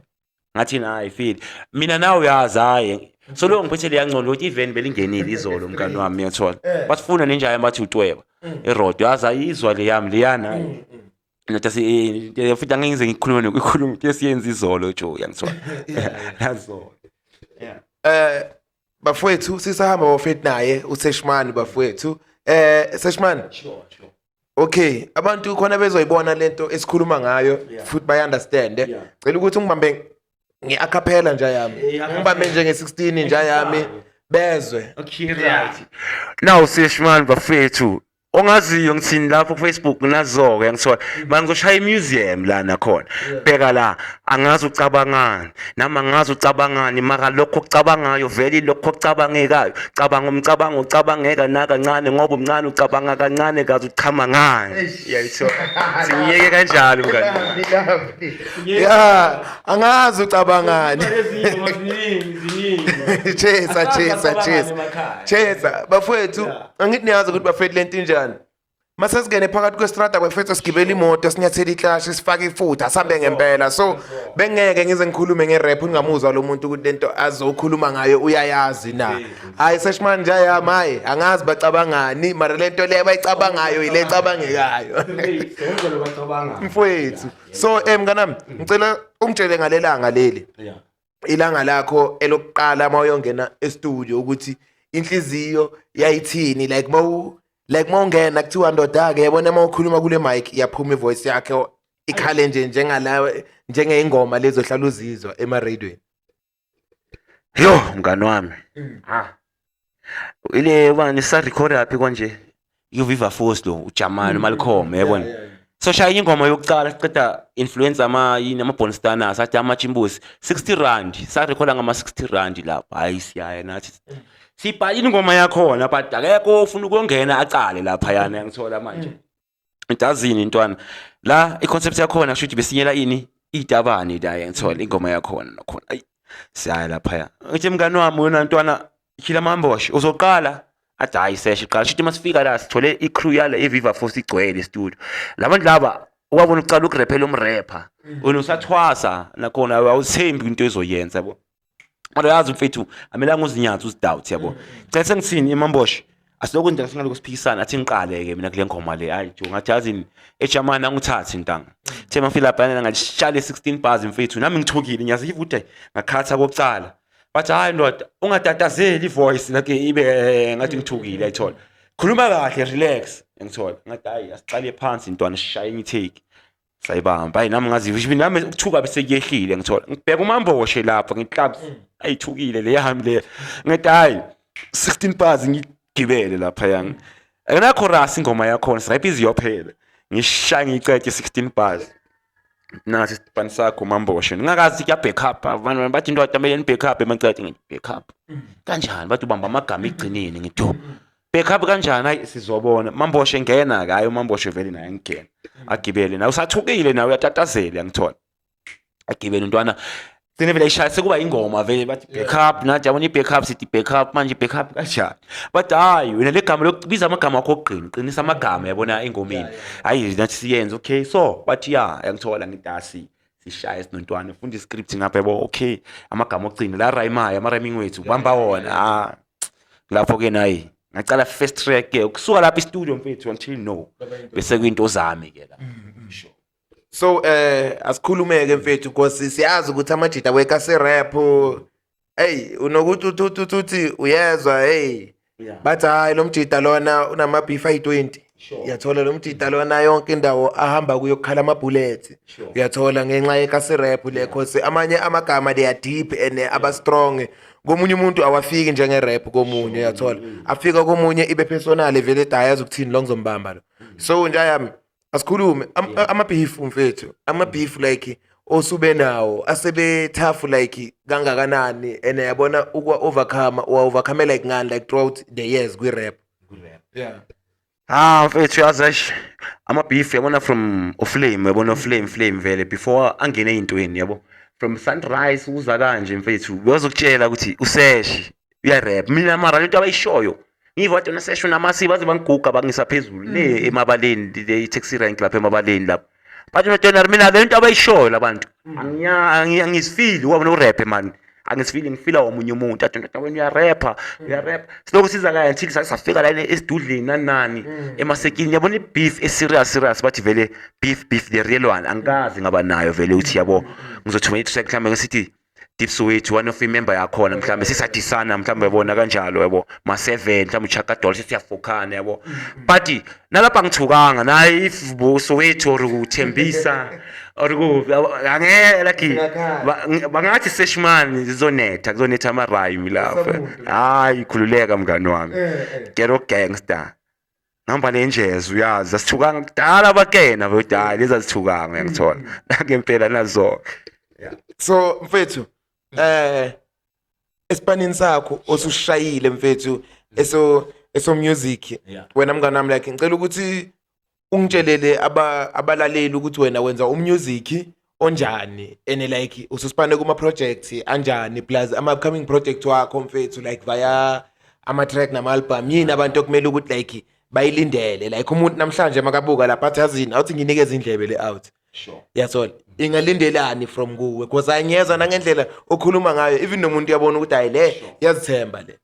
ngathi hayi feel mina nawe uyazi, hayi, so lo ngiphethe leya ngcono ukuthi iveni belingenile izolo, mngani wami, uyathola, basifuna nenjayo, bathi utweba irodo, yazi ayizwa le yami leyana, hayi ndoda, futhi angeke ngize ngikhulume nokukhuluma into esiyenza izolo jo, uyangithola, nazo, yeah. Bafowethu, sisahamba bafethu naye uSeshmani bafowethu. Seshmani. Sure. Okay, abantu khona bezoyibona lento esikhuluma ngayo futhi bayi understand. Cela ukuthi ungibambe nge-acapella nje yami. Ungibambe nje nge-16 nje yami bezwe. Okay, right. Now Seshman bafethu, ongaziyo ngithini lapho ku Facebook, nazo-ke ngithola manje ngizoshaya imuseum la nakhona. Bheka la, angazi ucabangani, nami angazi ucabangani, mara lokho okucabangayo vele ilokho okucabangekayo. Cabanga umcabango ucabangeka nakancane, ngoba umncane ucabanga kancane, kaze uchama ngani, uyayithola? Siyeke kanjalo, mngani. Ya, angazi ucabangani. Chesa, chesa, chesa. Chesa, bafowethu, angithi niyazi ukuthi bafethu lento injani. Mase singene phakathi kwestrada bafethu, sigibela imoto, sinyathela iclash, sifake ifutha, sihambe ngempela. So bengeke ngize ngikhulume ngerap ungamuzwa lo muntu ukuthi lento azokhuluma ngayo uyayazi na. Hayi Seshman nje yami, hayi, angazi bacabangani, mara lento le abayicabangayo ile ecabangekayo. Mfowethu. So mnganami, ngicela ungitshele ngalelanga leli. Ilanga lakho elokuqala mawuyongena e-studio, ukuthi inhliziyo yayithini, like mawungena kuthiwa ndoda ke, yabona, mawukhuluma kule mic iyaphuma ivoice yakhe, ikhale nje njengala njengeyingoma lezo hlala uzizwa ema-radioweni. Yo mngani wami, ha, ile bani sa-record yaphi konje, uViva Force lo, uJamani, uMalcolm, yabona. So shaya ingoma yokuqala, siceda influence ama yini, ama Bonstana, sathi amachimbusi R60, sarekhoda ngama R60 lapho. Hayi, siyaya nathi, sibhala ingoma yakhona, but akekho ofuna ukungena acale lapha yana, ngithola manje idazini intwana la, i-concept yakhona kusho ukuthi besinyela ini, itabane la, ngithola ingoma yakhona nakhona. Ayi, siyaya laphaya, ngithi mngani wami, wena ntwana khila mambosh uzoqala, athi hayi, seshe qala. Shuthi masifika la sithole i-crew yala eViva Force igcwele studio, labantu laba wabona ucala ukurepela umrapper, wena usathwasa nakhona, awuthembi into ezoyenza, yabo. Kodwa yazi mfethu, amelanga uzinyathi, uzidoubt, yabo. Cela sengithini emambosh, asilokhu nje singalokhu siphikisana, athi ngiqale-ke mina kule ngoma le. Hayi jo, ngathi yazini ejamani, anguthathe ntanga, the mafila bhana ngalishale 16 bars mfethu, nami ngithukile, ngiyaziva ukuthi ngakhatha kokucala, bathi hayi ndoda, ungatatazeli ivoice like ibe ngathi ngithukile, ayithola. Khuluma kahle, relax, ngithola. Ngathi hayi, asiqale phansi ntwana, sishaye enye i-take. Sayibamba. Hayi, nami ngazi ngisho nami ukuthuka bese kuyehlile, ngithola. Ngibheka uMamboshe lapha, ngiklabs ayithukile le yami le. Ngathi hayi, 16 bars ngigibele lapha yang. Akana chorus ingoma yakhona, sirap iziyophela. Ngishaya ngicede 16 bars. Nasi isipani sakho Mamboshe. Ngingakazi kuya back up. Abantu bathi indoda kumele ni back up emacede, ngithi back up. Kanjani? Bathi ubamba amagama egcineni, ngithi yo. Back up kanjani? Hayi, sizobona. Mamboshe ngena ke, hayi uMamboshe vele naye ngena. Agibele nawe usathukile, nawe uyatatazela, ngithola. Agibele ntwana. Gcine vele ishaya sekuba ingoma vele, bathi back up nathi, yabona i-back up, sithi back up manje, back up kanjani? Bathi hayi wena le gama lokubiza amagama akho okugcina, qinisa amagama, yabona, engomeni. Hayi, nathi siyenze, okay, so bathi ya, yangithola, ngidasi sishaye sinontwana funda iscript ngapha, yabo, okay, amagama okugcina la rhyme, ama rhyming wethu bamba wona. Ah, lapho ke nayi ngacala first track ke ukusuka lapha i-studio mfethu until no bese kuyinto zami ke la. Sure. So asikhulumeke mfethu, because siyazi ukuthi amajita wekasi rap, hey, unokuthi uthi uthi uyezwa, hey, bathi hayi, lo mjita lona unama beef ayi-20. Uyathola, lo mjita lona yonke indawo ahamba kuyo kukhala ama-bullets. Uyathola, ngenxa yekasi rap le, cause amanye amagama they are deep and aba strong. Komunye umuntu awafiki njenge rap, komunye uyathola afika, komunye ibe personal vele, ethi hayi, yazi ukuthini, lo ngizombamba lo. So nje yami asikhulume ama-beef mfethu, ama-beef like osube nawo asebe tough like kangakanani, and yabona ukwa overcome, wa overcome like ngani, like throughout the years kwi rap? Yeah. Ah mfethu, yazi, eish, ama-beef, yabona, from uFlame, yabona uFlame, Flame vele before angene ey'ntweni, yabo, from Sunrise uza kanje mfethu, uyazokutshela ukuthi usesh uyarap. Mina mara lento abayishoyo ngiva kodwa usesh unamasi, baze bangiguga bangisa phezulu le emabaleni le i-taxi rank lapha emabaleni lapha, bathi notena mina lento abayishoyo labantu angizifili wabona urap man, angisifili, ngifila omunye umuntu athi ndoda wena uyarapha, uyarapha. Silokhu siza kaya until safika la esidudleni nani nani emasekini, yabona, i-beef e-serious serious, bathi vele beef, beef the real one angikazi ngaba nayo vele uthi yabo ngizothumela i-track mhlawumbe ngisithi Deep Soweto, one of i-member yakhona mhlawumbe sisadisana mhlawumbe, yabona kanjalo, yabo, ma-7 mhlawumbe uchakadol sesiyafokana, yabo, but nalapha ngithukanga naye if bo Soweto or kuthembisa or kuphi, yabo, angeke like bangathi seshman zizonetha, kuzonetha ama-rhyme lapha. Usamuntu. Hayi, khululeka mngani wami. Ghetto gangster ngihamba nenjezo, uyazi asithukanga kudala, bakena bokuthi hayi lezi azithukanga, uyangithola ngempela nazo. So mfethu, esipanini sakho osushayile mfethu, eso music, wena mngani wami, like ngicela ukuthi ungitshelele abalaleli ukuthi wena wenza umusic onjani and like ususpane kuma projects anjani, plus ama upcoming project wakho mfethu, like via ama track nama album, yini abantu okumele ukuthi like bayilindele, like umuntu namhlanje makabuka lapha athi yazini, awuthi nginikeze indlebe le out. Yathola ingalindelani from kuwe, because ayingezwa nangendlela okhuluma ngayo, even nomuntu uyabona ukuthi hayi, le yazithemba le.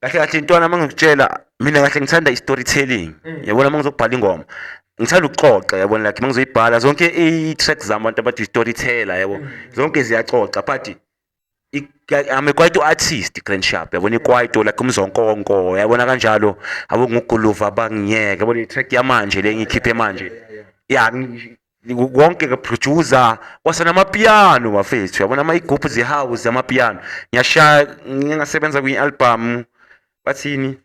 Kahle kahle intwana, uma ngikutshela mina kahle ngithanda i-storytelling, yabona, uma ngizokubhala ingoma ngithanda ukuxoxa, yabona, like uma ngizoyibhala zonke i-track zami, abantu abathi i-storyteller, yabo, zonke ziyaxoxa, but I'm a kwaito artist, grand sharp, yabona, ikwaito like umzonkonko, yabona kanjalo, abo nguguluva bangiyeke, yabona, i-track yamanje le ngiyikhiphe manje ya konke ke producer kwasa namapiano bafethu, yabona, ama igroup ze-house amapiano ngiyashaya, ngingasebenza kwi-album, bathini,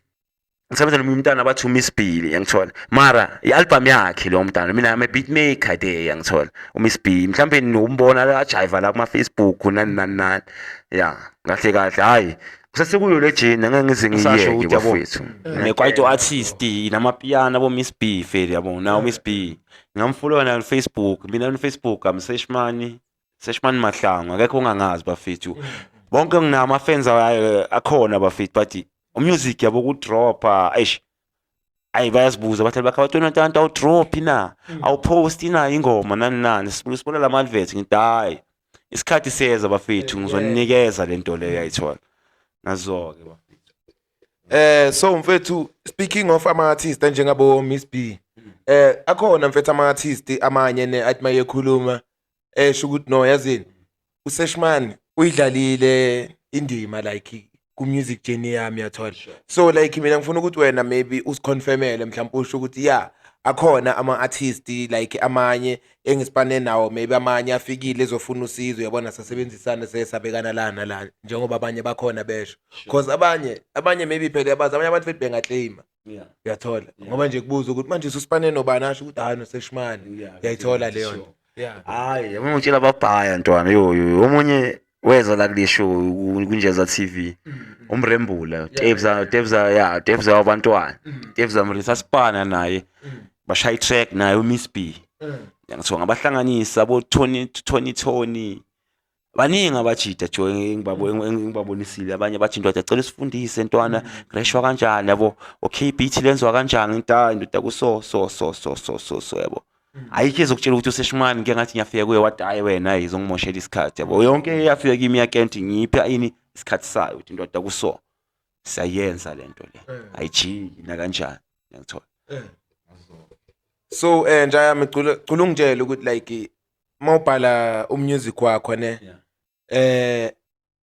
ngisebenza nomunye umntana bathi uMiss Billy, yangithola, mara i-album yakhe lo mntana, mina I'm a beat maker there, yangithola, uMiss B mhlawumbe nombona ajiva la kuma Facebook nani nani nani ya. Kahle kahle hayi, kusasekuyo le jeni, angeke ngize Ngisasho ngiyeke ukuthi yabo, bafethu. Nekwaito artist namapiano abo Miss B feli, yabo, nawo Miss B ngamfollowa na Facebook, mina on Facebook am Seshmani, Seshmani Mahlangu, akekho ongangazi bafethu, bonke nginama fans akhona bafethu, but umusic, yabo, kudropa, eish, ayi bayazibuza bahlali bakhe bathi wena ntanto awudrophi na, awuposti na ingoma nani nani, sibona lama adverts, ngithi hayi, isikhathi siyeza bafethu, ngizonikeza lento leyo, yayithola nazo-ke bafethu. So mfethu, speaking of ama artists njengabo Miss B, akhona mfethu ama artists amanye ne athi mayekhuluma esho ukuthi no, yazini, uSeshman uyidlalile indima like Ku-music journey yami, yathola. So like mina ngifuna ukuthi wena maybe usiconfirmele, mhlawumbe usho ukuthi ya, akhona ama-artist like amanye engisipane nawo, maybe amanye afikile ezofuna usizo, uyabona, sasebenzisana, sesabekana la nala, njengoba abanye bakhona besho, cause abanye maybe phela yabazi abanye abantu futhi bengaclaima, uyathola, ngoba nje kubuza ukuthi manje ususipane nobani, asho ukuthi hayi, noSeshmani. Uyayithola leyo nto, yeah. Hayi, yabo, ngitshela ababhaya ntwana, yo yo, omunye weza la kule show kuNjeza TV, umrembula Tebza, Tebza, ya Tebza wabantwana, Tebza Mrisa, sipana naye, bashaya i-track naye uMiss B, ngithiwa ngabahlanganisa bo Tony, Tony, Tony, baningi abajida jo engibabonisile. Abanye bathi, "Ndoda, cela usifundise ntwana, greshwa kanjani, yabo, okay, beat lenziwa kanjani?" Ngithi, "Hayi ndoda, kuso so so so so so so, yabo." Ayikho ezokutshela ukuthi uSeshmani ngike ngathi ngiyafika kuye wathi, "Hayi wena, hayi, izongimoshela isikhathi," yabo. Yonke iyafika kimi yakenti, ngipha ini isikhathi sayo, ukuthi ndoda, kuso siyayenza lento le, ayijiki nakanjani, ngiyangithola. So nja yami, cula cula ungitshele ukuthi like mawubhala umusic wakho ne,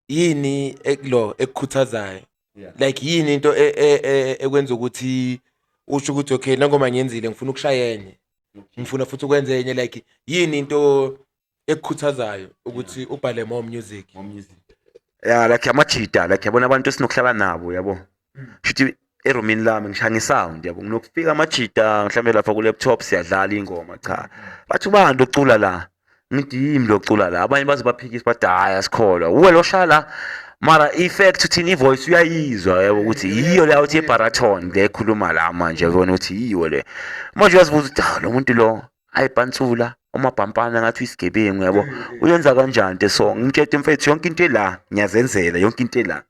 yini ekulo ekukhuthazayo, like yini into ekwenza ukuthi usho ukuthi okay, nangoma ngiyenzile, ngifuna ukushaya enye, ngifuna futhi ukwenza enye? Like yini into ekukhuthazayo ukuthi ubhale more music? Ya, like amajida, like yabona abantu esinokuhlala nabo, yabo, shuthi erumini lami ngishaya ngesound, yabo, nginokufika amajida mhlawumbe lapha ku-laptop siyadlala ingoma, cha, bathi, "Ubani locula la?" Ngithi, "Yimi locula la." Abanye baze baphikise, bathi, "Hhayi, asikholwa uwe loshaya la." Mara i-fact uthini, i-voice uyayizwa, yabo, ukuthi yiyo la, uthi i-baritone le ekhuluma la manje, yabona ukuthi yiyo le. Manje uyazibuza ukuthi, "Ah, lo muntu lo ayibhansula umabhampana ngathi uyisigebengu, yabo, uyenza kanjani le song?" Ngitshela mfethu, yonke into ela ngiyazenzela, yonke into ela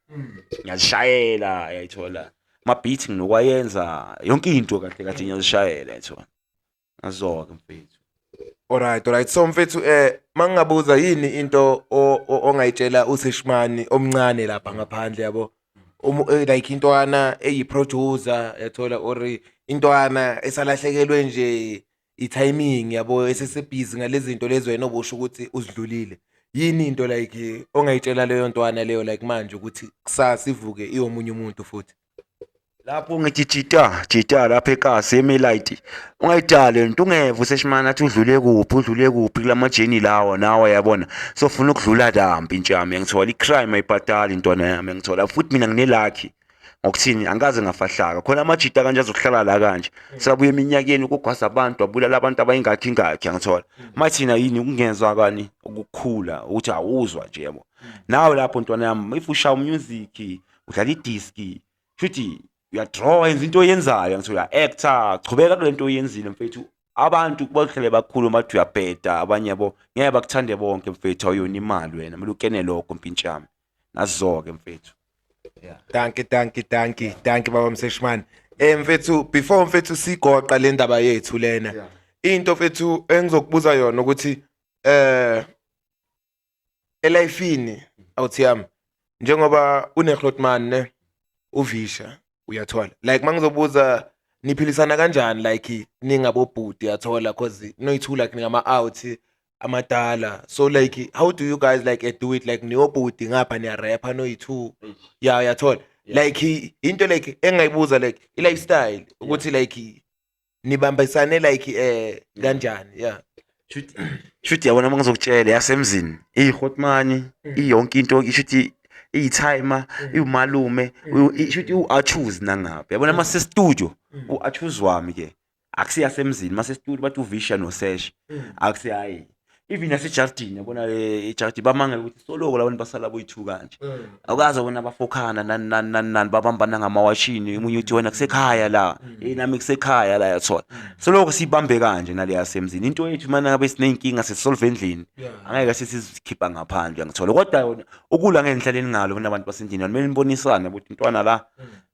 ngiyazishayela, yayithola, ama-beat nginokwayenza, yonke into kahle kahle ngiyazishayela, yayithola, ngazoke mfethu. Alright. So mfethu, mangingabuza, yini into ongayitshela uSeshmani omncane lapha ngaphandle, yabo? Like intwana eyi-producer, yathola, or intwana esalahlekelwe nje i-timing, yabo, esesebhizi ngalezi zinto lezi wena obusho ukuthi uzidlulile. Yini into like ongayitshela leyo ntwana leyo, like manje, ukuthi kusasa ivuke iyomunye umuntu futhi? Lapho ngithi jita jita lapha ekasi emelight, ungayidali lento, ungeva uSeshmani athi udlule kuphi, udlule kuphi kulamajeni lawa nawe, yabona, sofuna ukudlula dampi intshami, ngithola i-crime ayibhadali intwana yami, ngithola. Futhi mina nginelucky ngokuthini, angikaze ngafahlaka khona amajita kanje azokuhlala la kanje, sabuya eminyakeni ukugwaza abantu, abulala abantu abayingakhi ingakhi, angithola. Mathina yini ukungezwa kani ukukhula ukuthi awuzwa nje, yabo, nawe lapho ntwana yami, if ushaya music, udlala idiski, shuthi uyadraw, yenza into oyenzayo, ngithola, actor, chubeka kule nto oyenzile mfethu. Abantu bahlele bakhuluma bathi uyabheda, abanye, yabo, ngeke bakuthande bonke mfethu, awuyona imali wena, kumele ukene lokho mpintshami, nazo-ke mfethu. Dankie, dankie, dankie, dankie baba Mseshmani. Mfethu, before mfethu sigoqa le ndaba yethu lena. Into mfethu engizokubuza yona ukuthi elifini awuthi yami, njengoba uneGrootman ne uvisha, uyathola, like mangizobuza, niphilisana kanjani like ningabobhuti, uyathola, cause noyi-two like ningama out amadala, so like how do you guys like do it, like niyobhuti ngapha niyarapha noyi-two, ya, uyathola, like into like engayibuza, like i-lifestyle ukuthi like nibambisane like kanjani, yeah? Shuthi yabona, uma ngizokutshela yasemzini, iyi-hotman iyonke into, ishuthi iyi-timer, iwumalume, shuthi u-achoose nangapha, yabona, mase-studio u-achoose wami ke, akusiyasemzini, mase-studio bathi uvisha nosesh, akusi hayi, even nasejardini, yabona, le ejardini bamangela ukuthi soloko labantu basala boyi-two kanje, awukaze wona bafokhana nani nani nani nani, babambana ngamawashini, omunye uthi, "Wena kusekhaya la, hey, nami kusekhaya la," yathola. Soloko sibambe kanje nale yasemzini into yethu, mana ngabe siney'nkinga sisolve endlini, angeke sesizikhipha ngaphandle, ngithola. Kodwa yona ukula ngendlela ngalo kunabantu basendlini, kumele nibonisane ukuthi ntwana la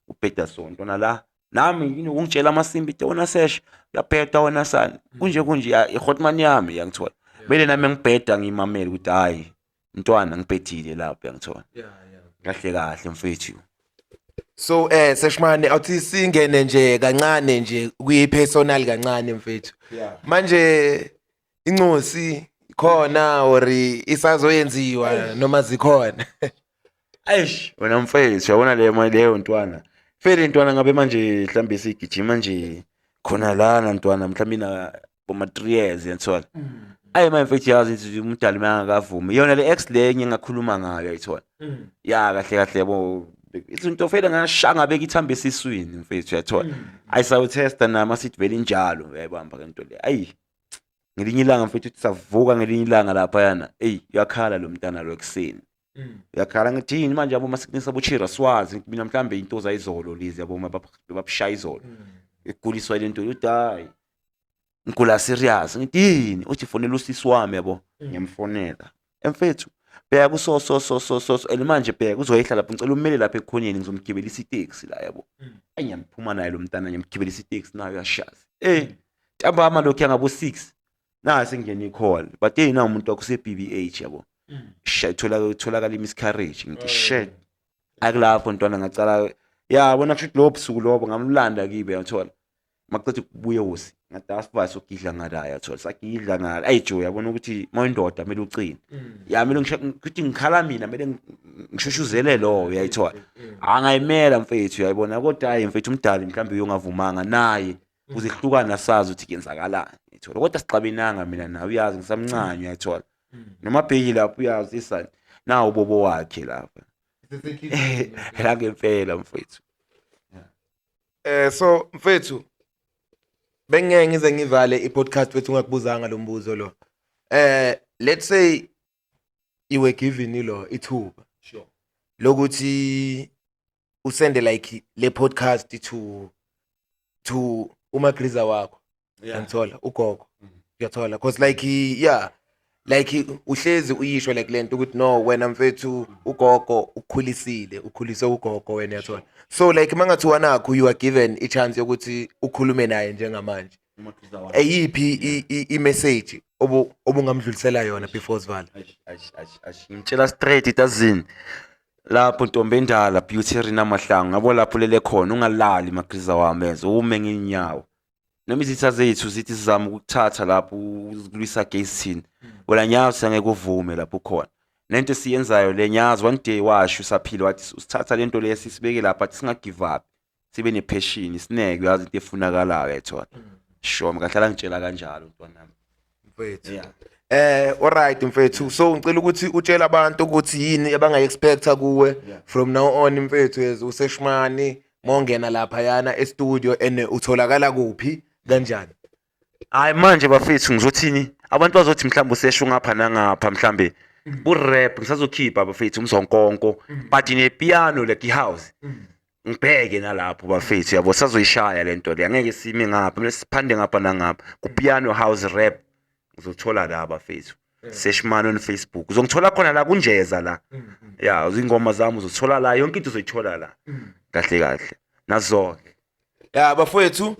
ubheda, so ntwana la nami yini ukungitshela amasimbi ite, wona sesh uyabheda wena sani, kunje kunje, ya, i-hotman yami, yangithola, kumele nami ngibheda ngiyimamele ukuthi hhayi ntwana, ngibhedile lapho, yangithola, kahle kahle mfethu. So Seshmani, awuthi singene nje kancane nje kwi personal kancane mfethu. Manje incosi ikhona or isazoyenziwa noma zikhona? Eish wena mfethu, uyabona leyo mali leyo ntwana. Fele ntwana, ngabe manje mhlambe sigijima nje khona lana ntwana, mhlambe na boma 3 years yanthola. Ayi manje mfethu, yazi ukuthi umdali mangakavumi yona le ex le engingakhuluma ngayo, ayithola ya kahle kahle yabo, izinto fele ngashaya ngabeka ithambo esiswini mfethu, uyathola. Ayisawuthesta nami, asithi vele injalo, uyayibamba ke into le. Ayi, ngelinye ilanga mfethu, uthi savuka ngelinye ilanga laphayana, eyi, uyakhala lo mntana lo ekuseni, uyakhala. Ngithi yini manje yabo, masiqinisa bochira swazi mina mhlambe into zayizolo lezi yabo, babushaya izolo, iguliswa le nto. Uthi hayi, ngigula serious. Ngithi yini? Uthi fonela usisi wami yabo. Ngiyamfonela, emfethu, bheka kuso so so so so so, and manje bheka uzoyehla lapho, ngicela umele lapha ekhoneni, ngizomgibelisa iteksi la yabo. Ayi, ngiyamphuma naye lo mntana, ngiyamgibelisa iteksi nayo, uyashaza ntambama lokhu yangabo 6 na sengena i-call, but hey, na umuntu wakho use-BBH yabo, thola tholakala i-miscarriage. Ngithi shit, akulapho ntwana ngacala yabona, kusho ukuthi lobo busuku lobo ngamlanda kibe, yathola, makuceda ukubuya hosi, ngathi asivaye sokugidla ngala, yathola, sagidla ngala. Ayi jo, yabona ukuthi uma uyindoda kumele ucine ya, kumele ukuthi ngikhala mina, kumele ngishushuzele lowo, uyayithola, angayimela mfethu, uyayibona. Kodwa hayi mfethu, umdali mhlawumbe uyongavumanga naye kuze kuhlukane, asazi ukuthi kuyenzakalani, uyayithola. Kodwa sixabenanga mina nawe, uyazi ngisamncane, uyayithola, noma bheki lapho, uyazi isani nawo ubobo wakhe lapha la ngempela mfethu. So mfethu, bengeke ngize ngivale i-podcast wethu ungakubuzanga lo mbuzo lo. Let's say you were given ilo ithuba lokuthi usende like le podcast to umagriza wakho, ngithola ugogo, uyathola, cause like, yeah, like uhlezi uyisho like lento ukuthi no, wena mfethu, ugogo ukukhulisile, ukhulise ugogo wena, uyathola. So like mangathiwa nakho you are given i chance yokuthi ukhulume naye njengamanje, eyiphi i-message obungamdlulisela yona before sivala? Ngimtshela straight, tazini lapho ntombi endala, Beauty Rina Mahlangu, ngabo lapho lele khona, ungalali magriza wami, eze ume ngenyawo, noma izitha zethu zithi sizama ukuthatha lapho ukulwisa against thina, wena nyazi angeke uvume lapho ukhona nento esiyenzayo le. Nyazi one day washo usaphila, wathi usithatha lento le sisibeke lapha, athi singa-give up, sibe ne-passion, sineke, uyazi into efunakalayo, yayithola. Sure, ngahlala ngitshela kanjalo mntwanami. Mfethu. Alright mfethu, so ngicela ukuthi utshele abantu ukuthi yini abangayi-expecta kuwe from now on mfethu, as uSeshmani mongena lapha yana e-studio, and utholakala kuphi kanjani? Hayi manje bafethu, ngizothini? Abantu bazothi mhlawumbe usesho ngapha nangapha, mhlambe ku-rap ngisazokhipha bafethu umzonkonko, but ne-piano like i-house ngibheke nalapho bafethu yabo, sazoyishaya lento le, angeke sime ngapha, kumele siphande ngapha nangapha ku-piano, house, rap. Uzothola la bafethu, Seshman on Facebook, uzongithola khona la kunjeza la ya, izingoma zami uzothola la, yonke into uzoyithola la kahle kahle nazo-ke. Ya bafowethu,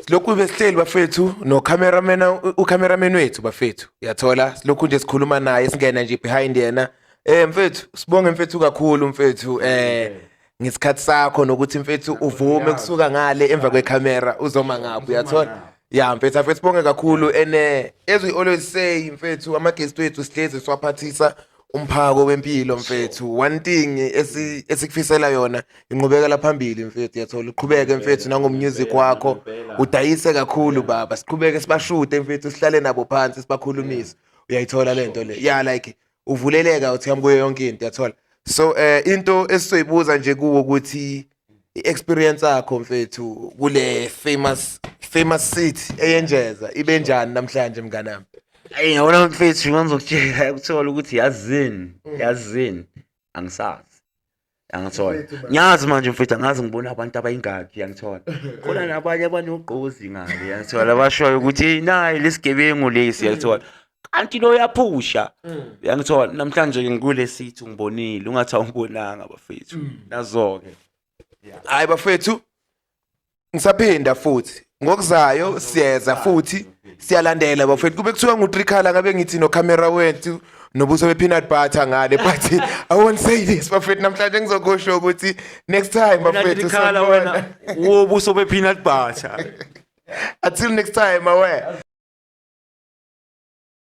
lokhu besihleli bafethu no cameraman, ucameraman wethu bafethu, uyathola, silokhu nje sikhuluma naye, singena nje behind yena. Mfethu, sibonge mfethu kakhulu mfethu ngesikhathi sakho, nokuthi mfethu uvume kusuka ngale emva kwecamera uzoma ngapha, uyathola. Ya mfethu, afethu, sibonge kakhulu, and as we always say mfethu, ama guest wethu sihlezi siwaphathisa umphako wempilo mfethu. One thing esikufisela yona, inqubekela phambili mfethu, uyathola, uqhubeke mfethu nangomusic wakho, udayise kakhulu baba, siqhubeke sibashute mfethu, sihlale nabo phansi sibakhulumise, uyayithola lento le ya, like uvuleleka uthi kuyo yonke into, uyathola. So into esizoyibuza nje kuwo ukuthi i-experience yakho mfethu kule famous city eyenjeza ibe njani namhlanje mnganami? Ayi ngiyabona mfethu, ngizokutshela ukuthola ukuthi yazini, yazini angisazi, angithola ngiyazi manje mfethu, angazi ngibona abantu abayingakhi, angithola khona nabanye abanogqozi ngale, angithola bashoyo ukuthi hey, nayi lesigebengu lesi, angithola kanti lo uyaphusha, uyangithola. Namhlanje ngikule sithi ungibonile, ungathi awungibonanga bafethu, nazo-ke. Hayi bafethu, ngisaphinda futhi ngokuzayo siyeza futhi siyalandela bafethu, kube kuthiwa ngu-trikhala ngabe ngithi nocamera wethu nobuso be-peanut butter ngale, but I won't say this bafethu namhlanje, ngizokusho ukuthi next time bafethu. Trikhala wena wobuso be-peanut butter. Until next time, awe.